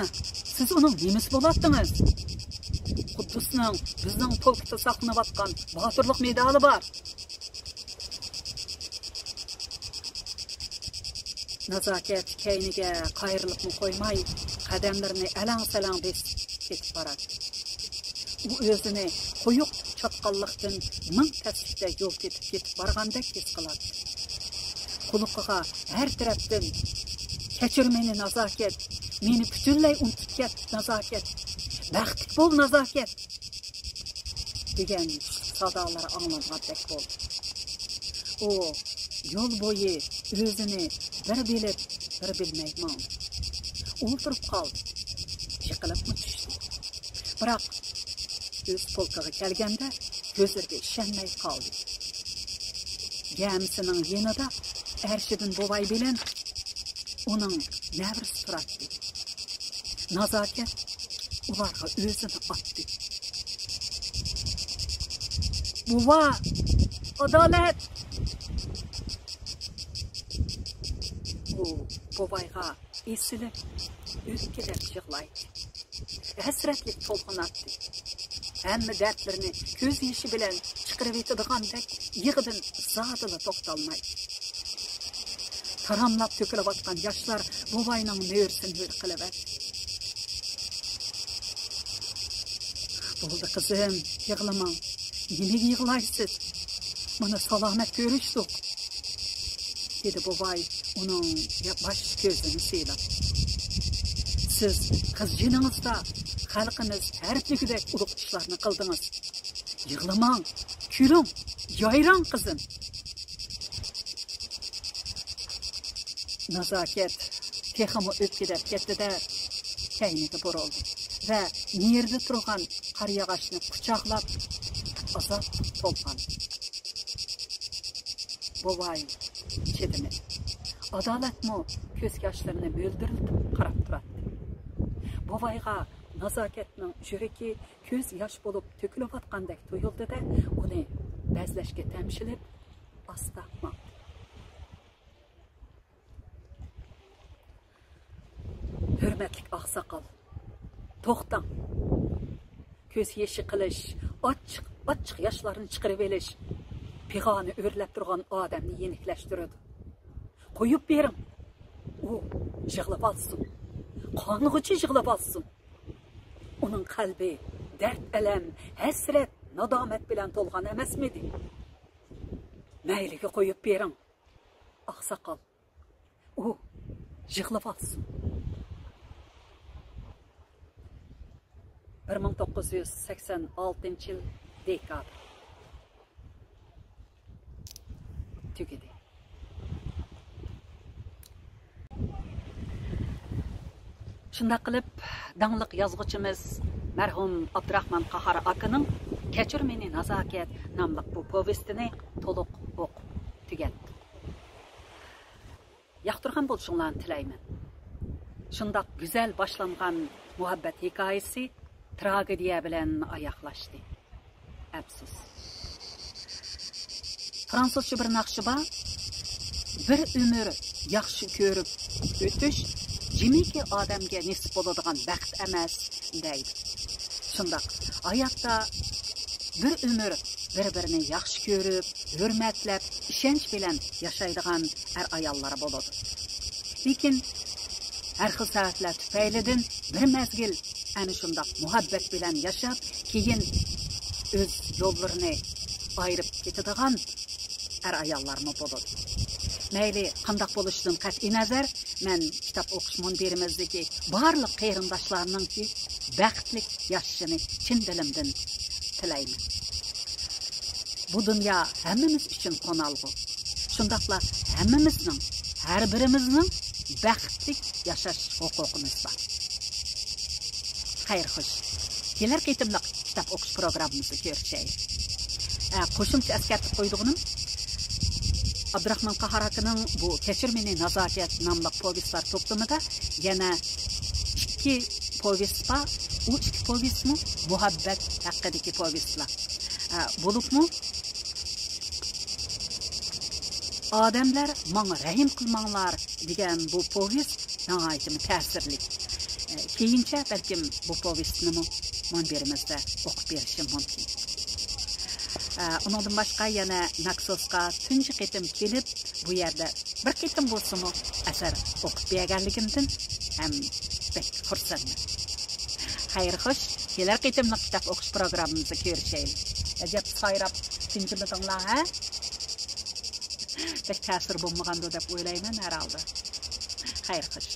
سىز ئۇنىڭ نېمىسى بولاتتىڭىز؟ قۇددۇسنىڭ بىزنىڭ پولكتا ساقلىنىۋاتقان باتۇرلۇق مېدالى بار. نازاكەت كەينىگە قايرىلىپمۇ قويماي، قەدەملىرىنى ئەلەڭ-سەلەڭ بېسىپ كېتىپ باراتتى. ئۇ ئۆزىنى قويۇق چاتقاللىقتىن مىڭ تەسلىكتە يول تېپىپ كېتىپ بارغاندەك ھېس قىلاتتى. قۇلىقىغا ھەر تەرەپتىن، «كەچۈر مېنى، نازاكەت! مېنى پۈتۈنلەي ئۇنتۇپ كەت، نازاكەت! بەختلىك بول، نازاكەت!» دېگەن سادالار ئاڭلانغاندەك بولدى. ئۇ يول بويى ئۆزىنى بىر بىلىپ، بىر بىلمەي ماڭدى. ئولتۇرۇپ قالدى. يىقىلىپمۇ چۈشتى. بىراق ئۆز پولكىغا كەلگەندە كۆزلىرىگە ئىشەنمەي قالدى. گەمىسىنىڭ يېنىدا ئەرشىدىن بوۋاي بىلەن ئۇنىڭ نەۋرىسى تۇراتتى. نازاكەت ئۇلارغا ئۆزىنى ئاتتى. «بوۋا! ئادالەت!» ئۇ بوۋايغا ئېسىلىپ، ئۆپكىلەپ يىغلايتتى. ھەسرەتلىك تولغىناتتى. ھەممە دەردلىرىنى كۆز يېشى بىلەن چىقىرىۋېتىدىغاندەك يىغىدىن زادىلا توختالمايتتى. تاراملاپ تۆكۈلۈۋاتقان ياشلار بوۋاينىڭ مۈرىسىنى ھۆر قىلىۋەتتى. «بولدى قىزىم، يىغلىماڭ. نېمىگە يىغلايسىز؟ مانا سالامەت كۆرۈشتۇق.» دېدى بوۋاي ئۇنىڭ باش كۆزىنى سىيلاپ. «سىز قىز جېنىڭىزدا خەلقىمىز ھەرپلىگۈدەك ئۇلۇغ ئىشلارنى قىلدىڭىز. يىغلىماڭ، كۈلۈڭ، يايراڭ قىزىم.» نازاكەت تېخىمۇ ئۆپكىلەپ كەتتى-دە، كەينىگە بۇرۇلدى ۋە نېرىدا تۇرغان قارا ياغاچنى قۇچاقلاپ، ئازاب تولغان. بوۋاي چىدىمىدى. ئادالەتمۇ كۆز ياشلىرىنى مۆلدۈرلىتىپ قاراپ تۇراتتى. بوۋايغا نازاكەتنىڭ يۈرىكى كۆز ياش بولۇپ تۆكۈلۈۋاتقاندەك تۇيۇلدى-دە، ئۇنى بەزلەشكە تەمشىلىپ، ئاستا ماڭدى. ھۆرمەتلىك ئاقساقال، توختاڭ! كۆز يېشى قىلىش، ئاچچىق-ئاچچىق ياشلارنى چىقىرىۋېلىش پىغانى ئۆرلەپ تۇرغان ئادەمنى يېنىكلەشتۈرىدۇ. قويۇپ بېرىڭ. ئۇ يىغلىۋالسۇن. قانغۇچە يىغلىۋالسۇن. ئۇنىڭ قەلبى دەرد-ئەلەم، ھەسرەت، نادامەت بىلەن تولغان ئەمەسمىدى؟ مەيلىگە قويۇپ بېرىڭ، ئاقساقال. ئۇ يىغلىۋالسۇن. بىر مىڭ توققۇز يۈز سەكسەن ئالتىنچى يىل دېكابىر. تۈگىدى. شۇنداق قىلىپ، داڭلىق يازغۇچىمىز مەرھۇم ئابدۇراخمان قاھار ئاكىنىڭ كەچۈر مېنى نازاكەت ناملىق بۇ پوۋېستىنى تولۇق ئوقۇپ تۈگەتتىم. ياقتۇرغان بولۇشۇڭلارنى تىلەيمەن. شۇنداق گۈزەل باشلانغان مۇھەببەت ھېكايىسى تراگېدىيە بىلەن ئاياغلاشتى. ئەپسۇس. فرانسۇزچە بىر ناخشا بار. «بىر ئۆمۈر ياخشى كۆرۈپ ئۆتۈش جىمىكى ئادەمگە نېسىپ بولىدىغان بەخت ئەمەس» دەيدۇ. شۇنداق، ھاياتتا بىر ئۆمۈر بىر-بىرىنى ياخشى كۆرۈپ، ھۆرمەتلەپ، ئىشەنچ بىلەن ياشايدىغان ئەر-ئاياللار بولىدۇ. لېكىن ھەر خىل سەۋەبلەر تۈپەيلىدىن بىر مەزگىل ئەنە شۇنداق مۇھەببەت بىلەن ياشاپ، كېيىن ئۆز يوللىرىنى ئايرىپ كېتىدىغان ئەر-ئاياللارمۇ بولىدۇ. مەيلى قانداق بولۇشىدىن قەتئىينەزەر، مەن كىتاب ئوقۇش مۇنبىرىمىزدىكى بارلىق قېرىنداشلارنىڭكى بەختلىك ياشىشىنى چىن دىلىمدىن تىلەيمەن. بۇ دۇنيا ھەممىمىز ئۈچۈن قونالغۇ. شۇنداقلا ھەممىمىزنىڭ، ھەر بىرىمىزنىڭ بەختلىك ياشاش ھوقۇقىمىز بار. خەير خوش. كېلەر قېتىملىق كىتاب ئوقۇش پروگراممىمىزدا كۆرۈشەيلى. ئە، قوشۇمچە ئەسكەرتىپ قويىدىغىنىم، ئابدۇراخمان قاھار ئاكىنىڭ بۇ «كەچۈر مېنى نازاكەت» ناملىق پوۋېستلار توپلىمىدا يەنە ئىككى پوۋېست بار. ئۇ ئىككى پوۋېستمۇ مۇھەببەت ھەققىدىكى پوۋېستلار. ئە، بولۇپمۇ «ئادەملەر ماڭا رەھىم قىلماڭلار» دېگەن بۇ پوۋېست ناھايىتىمۇ تەسىرلىك. ئە، كېيىنچە بەلكىم بۇ پوۋېستنىمۇ مۇنبىرىمىزدە ئوقۇپ بېرىشىم مۇمكىن. ئە، ئۇنىڭدىن باشقا يەنە ناكسوسقا تۇنجى قېتىم كېلىپ، بۇ يەردە بىر قېتىم بولسىمۇ ئەسەر ئوقۇپ بەرگەنلىكىمدىن ھەم بەك خۇرسەنمەن. خەير خوش، كېلەر قېتىملىق كىتاب ئوقۇش پروگراممىمىزدا كۆرۈشەيلى. ئەجەب سايراپ تىنچىمىدىڭلار، ھە؟ بەك تەسىر بولمىغاندۇ دەپ ئويلايمەن ھەر ھالدا. خەير خوش.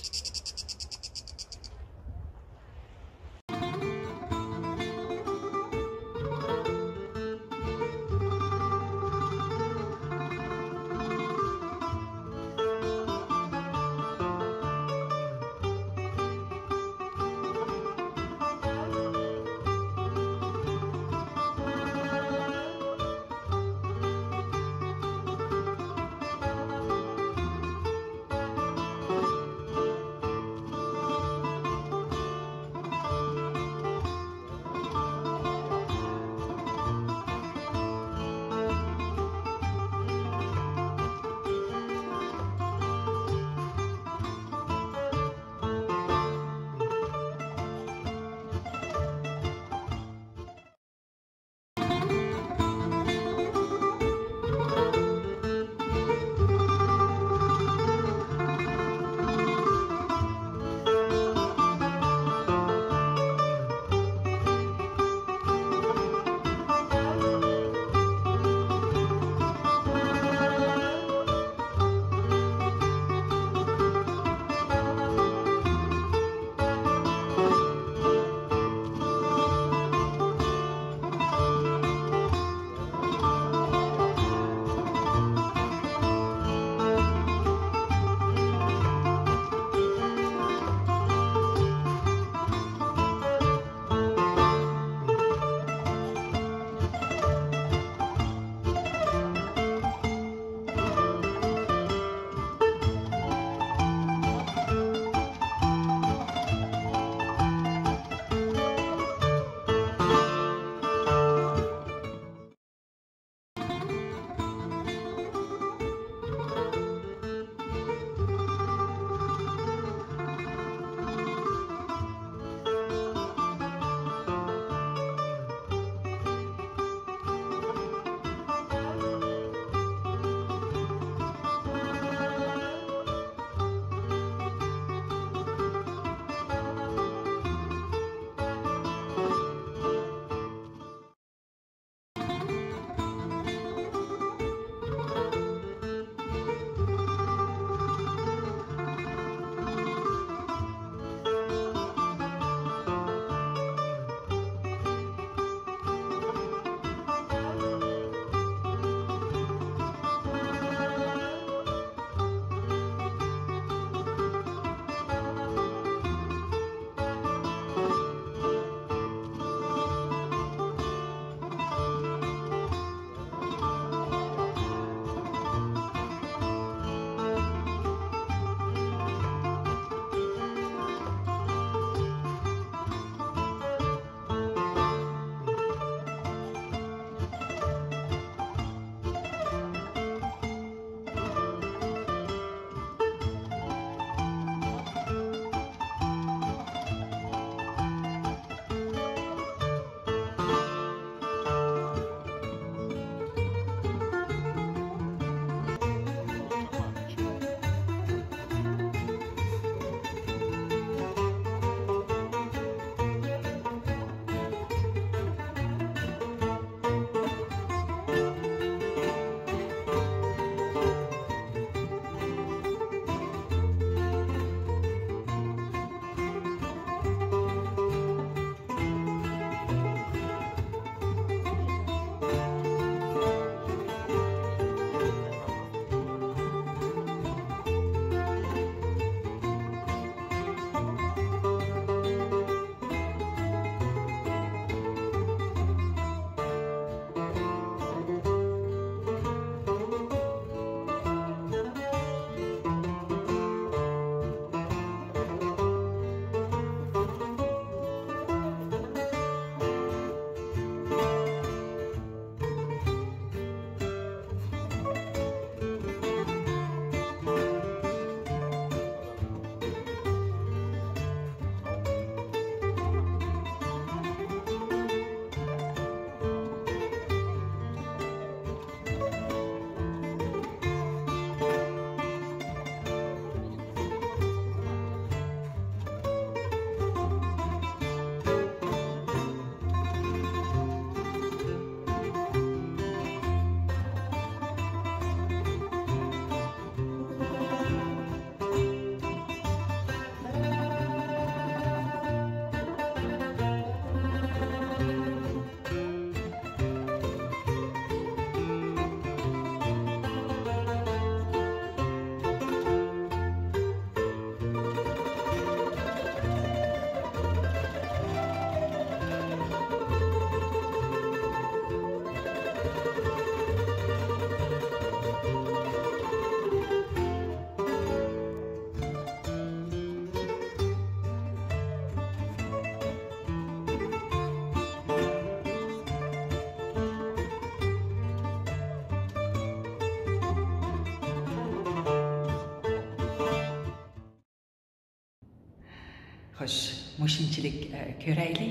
خوش، مۇشۇنچىلىك، ئە، كۆرەيلى.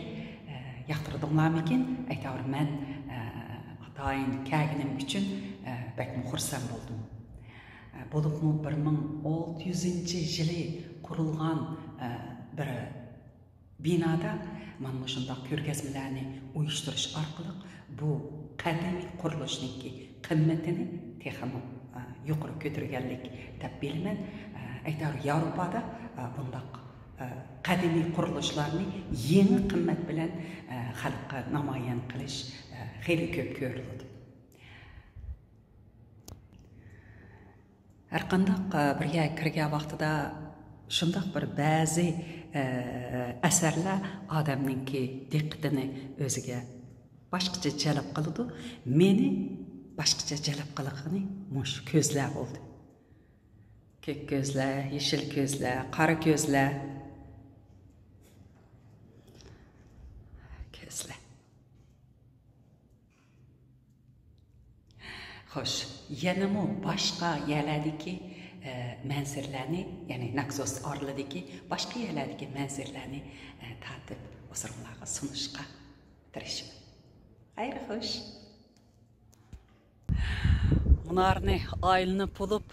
ئە، ياقتۇردۇڭلارمىكىن؟ ئەيتاۋۇر، مەن، ئە، ئاتايىن كەلگىنىم ئۈچۈن، ئە، بەكمۇ خۇرسەن بولدۇم. ئە، بولۇپمۇ بىر مىڭ ئالتە يۈزىنچى يىلى قۇرۇلغان، ئە، بىر بىنادا مانا مۇشۇنداق كۆرگەزمىلەرنى ئۇيۇشتۇرۇش ئارقىلىق بۇ قەدىمىي قۇرۇلۇشنىڭكى قىممىتىنى تېخىمۇ، ئە، يۇقىرى كۆتۈرگەنلىك دەپ بىلىمەن. ئە، ئەيتار ياۋروپادا، ئە، بۇنداق، ئە، قەدىمىي قۇرۇلۇشلارنى يېڭى قىممەت بىلەن، ئە، خەلققە نامايان قىلىش، ئە، خېلى كۆپ كۆرۈلىدۇ. ھەرقانداق، ئە، بىر يەرگە كىرگەن ۋاقتىدا شۇنداق بىر بەزى، ئە، ئەسەرلەر ئادەمنىڭكى دىققىتىنى ئۆزىگە باشقىچە جەلپ قىلىدۇ. مېنى باشقىچە جەلپ قىلغىنى مۇشۇ كۆزلەر بولدى. كۆك كۆزلەر، يېشىل كۆزلەر، قارا كۆزلەر. كۆزلەر. خوش، يەنىمۇ باشقا يەرلەردىكى، ئە، مەنزىرىلەرنى، يەنى ناكزوس ئارىلىدىكى باشقا يەرلەردىكى مەنزىرىلەرنى، ئە، تارتىپ ھۇزۇرۇڭلارغا سۇنۇشقا تىرىشىمەن. خەير خوش. مۇنارنى ئايلىنىپ بولۇپ،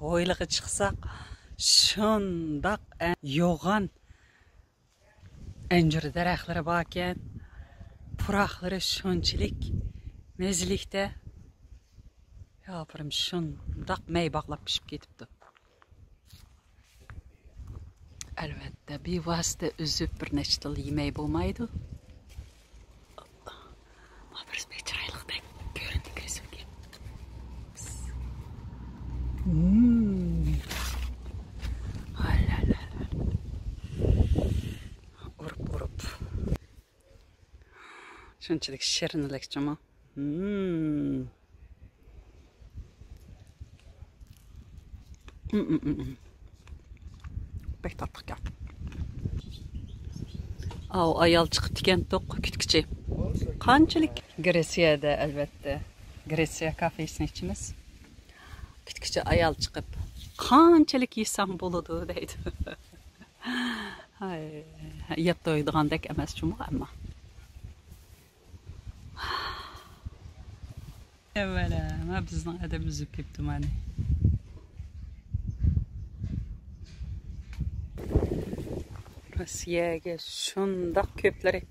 ھويلىغا چىقساق، شۇنداق ئە-، يوغان ئەنجۈر دەرەخلىرى باركەن، پۇراقلىرى شۇنچىلىك مەززىلىكتە. ياپىرىم شۇنداق مەي باغلاپ پىشىپ كېتىپتۇ. ئەلۋەتتە، بىۋاسىتە ئۈزۈپ بىر نەچچە تال يېمەي بولمايدۇ. بىر بەك چىرايلىقتەك كۆرۈندى كۆزۈمگە. مم. ھاي، ھاي، ھاي. ئۇرۇپ، ئۇرۇپ. شۇنچىلىك شېرىنلىك جۇمۇ. مم. مم، مم، مم، مم. بەك تاتلىق گەپ. ئاۋۇ ئايال چىقىپتىكەن، توق كۈتكۈچى. قانچىلىك؟ گرېتسىيەدە، ئەلۋەتتە. گرېتسىيە كافېسىنى ئىچىمىز. كۈتكۈچى ئايال چىقىپ، «قانچىلىك يېسەڭ بولىدۇ؟» دەيدۇ. ھاي، يەپ تويىدىغاندەك ئەمەس جۇمۇ ئەمما. ئەۋەلا، ما بىزنىڭ ئادەم ئۈزۈپ كەپتۇ مانى. روسىيەگە شۇنداق كۆپلىرى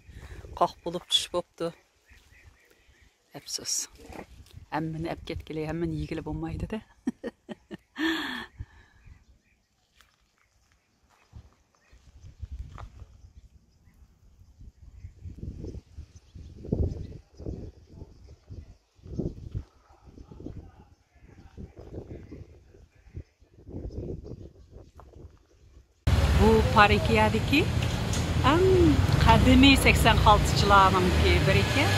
قاق بولۇپ چۈش بوپتۇ. ئەپسۇس. ھەممىنى ئەپ كەتكىلى، ھەممىنى يېگىلى بولمايدۇ-دە. بۇ پارىكىيەدىكى ئەڭ قەدىمىي سەكسەن خالتىچىلارنىڭكى بىرى ئىكەن.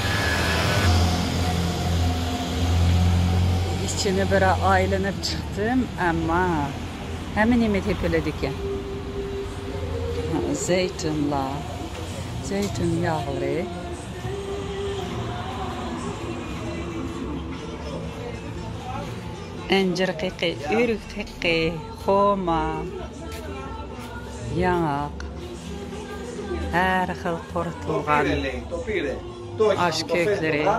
ئىچىنى بىر ئايلىنىپ چىقتىم، ئەمما ھەممە نېمە تېپىلىدىكەن. زەيتۇنلار، زەيتۇن ياغلىرى، ئەنجىر قېقى، ئۆرۈك قېقى، خورما، ياڭاق، ھەر خىل قۇرۇتۇلغان ئاش كۆكلىرى. ھە.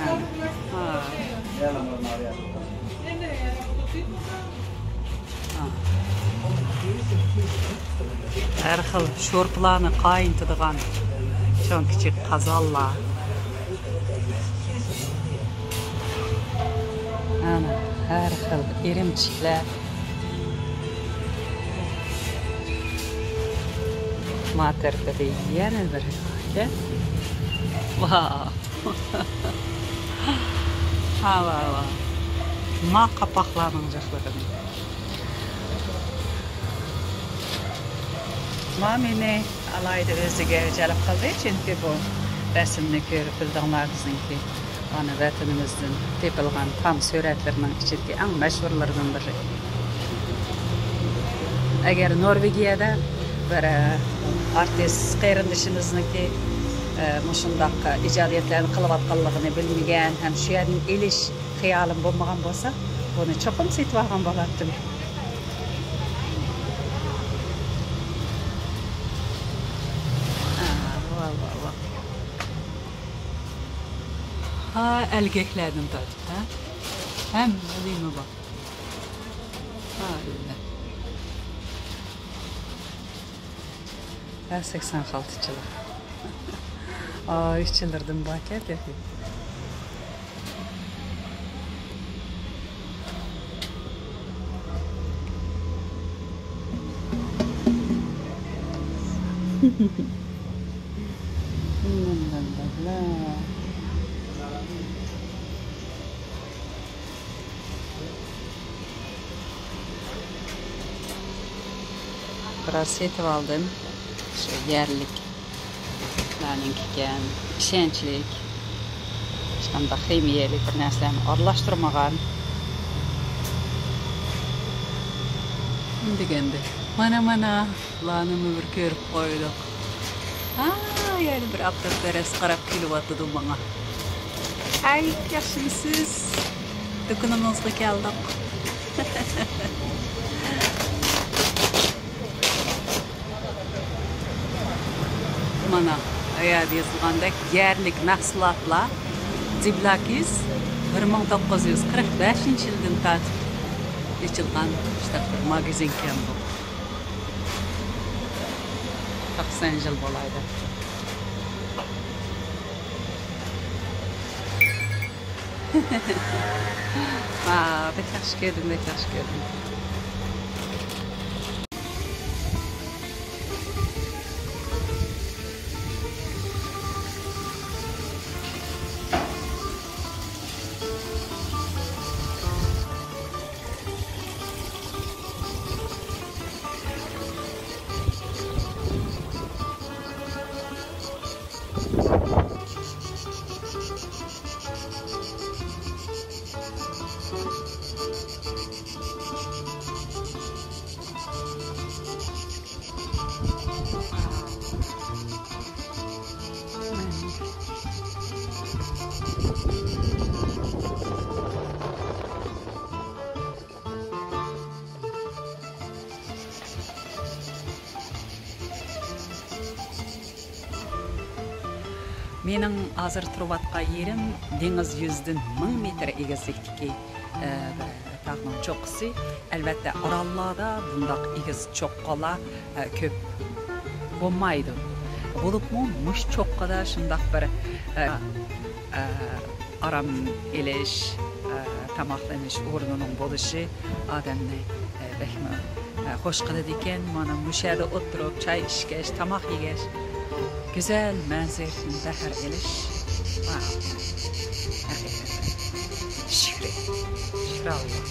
ھە. ھە. ھەر خىل شورپىلارنى قاينىتىدىغان چوڭ كىچىك قازانلار. ئەنە، ھەر خىل ئىرىمچىكلەر. ما تەرىپىدە يەنە بىر ئىكەن. ۋاۋ. ھاۋا، ھاۋا. ما قاپاقلارنىڭ جىقلىقىنى. ما مېنى ئالاھىدە ئۆزىگە جەلپ قىلدى، چۈنكى بۇ رەسىمنى كۆرۈپ بىلدىڭلار بىزنىڭكى. ئانا ۋەتىنىمىزدىن تېپىلغان تام سۈرەتلىرىنىڭ ئىچىدىكى ئەڭ مەشھۇرلىرىدىن بىرى. ئەگەر نورۋېگىيەدە بىر، ئە، ئارتىس قېرىندىشىمىزنىڭكى، ئە، مۇشۇنداق ئىجادىيەتلەرنى قىلىۋاتقانلىقىنى بىلمىگەن ھەم شۇ يەردىن ئېلىش خىيالىم بولمىغان بولسا، بۇنى چوقۇم سېتىۋالغان بولاتتىم. ئەلگەكلەردىن تارتىپ، ھە؟ ھەممە لىما بار. ھە، ھە، سەكسەن خالتىچىلىق. ئا، ئۈچ يىلدىن باركەن تېخى. بىراز سېتىۋالدىم. شۇ يەرلىكلەرنىڭكىكەن، ئىشەنچلىك. ھېچقانداق خىمىيەلىك بىر نەرسىلەرنى ئارىلاشتۇرمىغان. دېگەندەك، مانا، مانا، بۇلارنىمۇ بىر كۆرۈپ قويدۇق. ھا، يەنە بىر ئابدۇپەرەس قاراپ كېلىۋاتىدۇ ماڭا. ھەي، ياخشىمۇسىز؟ دۇكىنىمىزغا كەلدۇق. مانا، ئۇ يەردە يېزىلغاندەك يەرلىك مەھسۇلاتلار. جىبلاكىس بىر مىڭ توققۇز يۈز قىرىق بەشىنچى يىلدىن تارتىپ ئېچىلغان شۇنداق بىر ماگىزىنكەن بۇ. توقسان يىل بولاي دەپتۇ. ۋا، بەك ياخشى كۆردۈم، بەك ياخشى كۆردۈم. مېنىڭ ھازىر تۇرۇۋاتقان يېرىم دېڭىز يۈزىدىن مىڭ مېتىر ئېگىزلىكتىكى، ئە، تاغنىڭ چوققىسى. ئەلۋەتتە، ئاراللاردا بۇنداق ئېگىز چوققىلار، ئە، كۆپ بولمايدۇ. بولۇپمۇ مۇشۇ چوققىدا شۇنداق بىر، ئە، ئە، ئارام ئېلىش، ئە، تاماقلىنىش ئورنىنىڭ بولۇشى ئادەمنى، ئە، بەكمۇ، ئە، خوش قىلىدىكەن. مانا مۇشۇ يەردە ئولتۇرۇپ، چاي ئىچكەچ، تاماق يېگەچ، گۈزەل مەنزىرىدىن بەھر ئېلىش. ۋاۋ. ھەقىقەتەن. شۈكرى. شۈكرى ئاللاھ.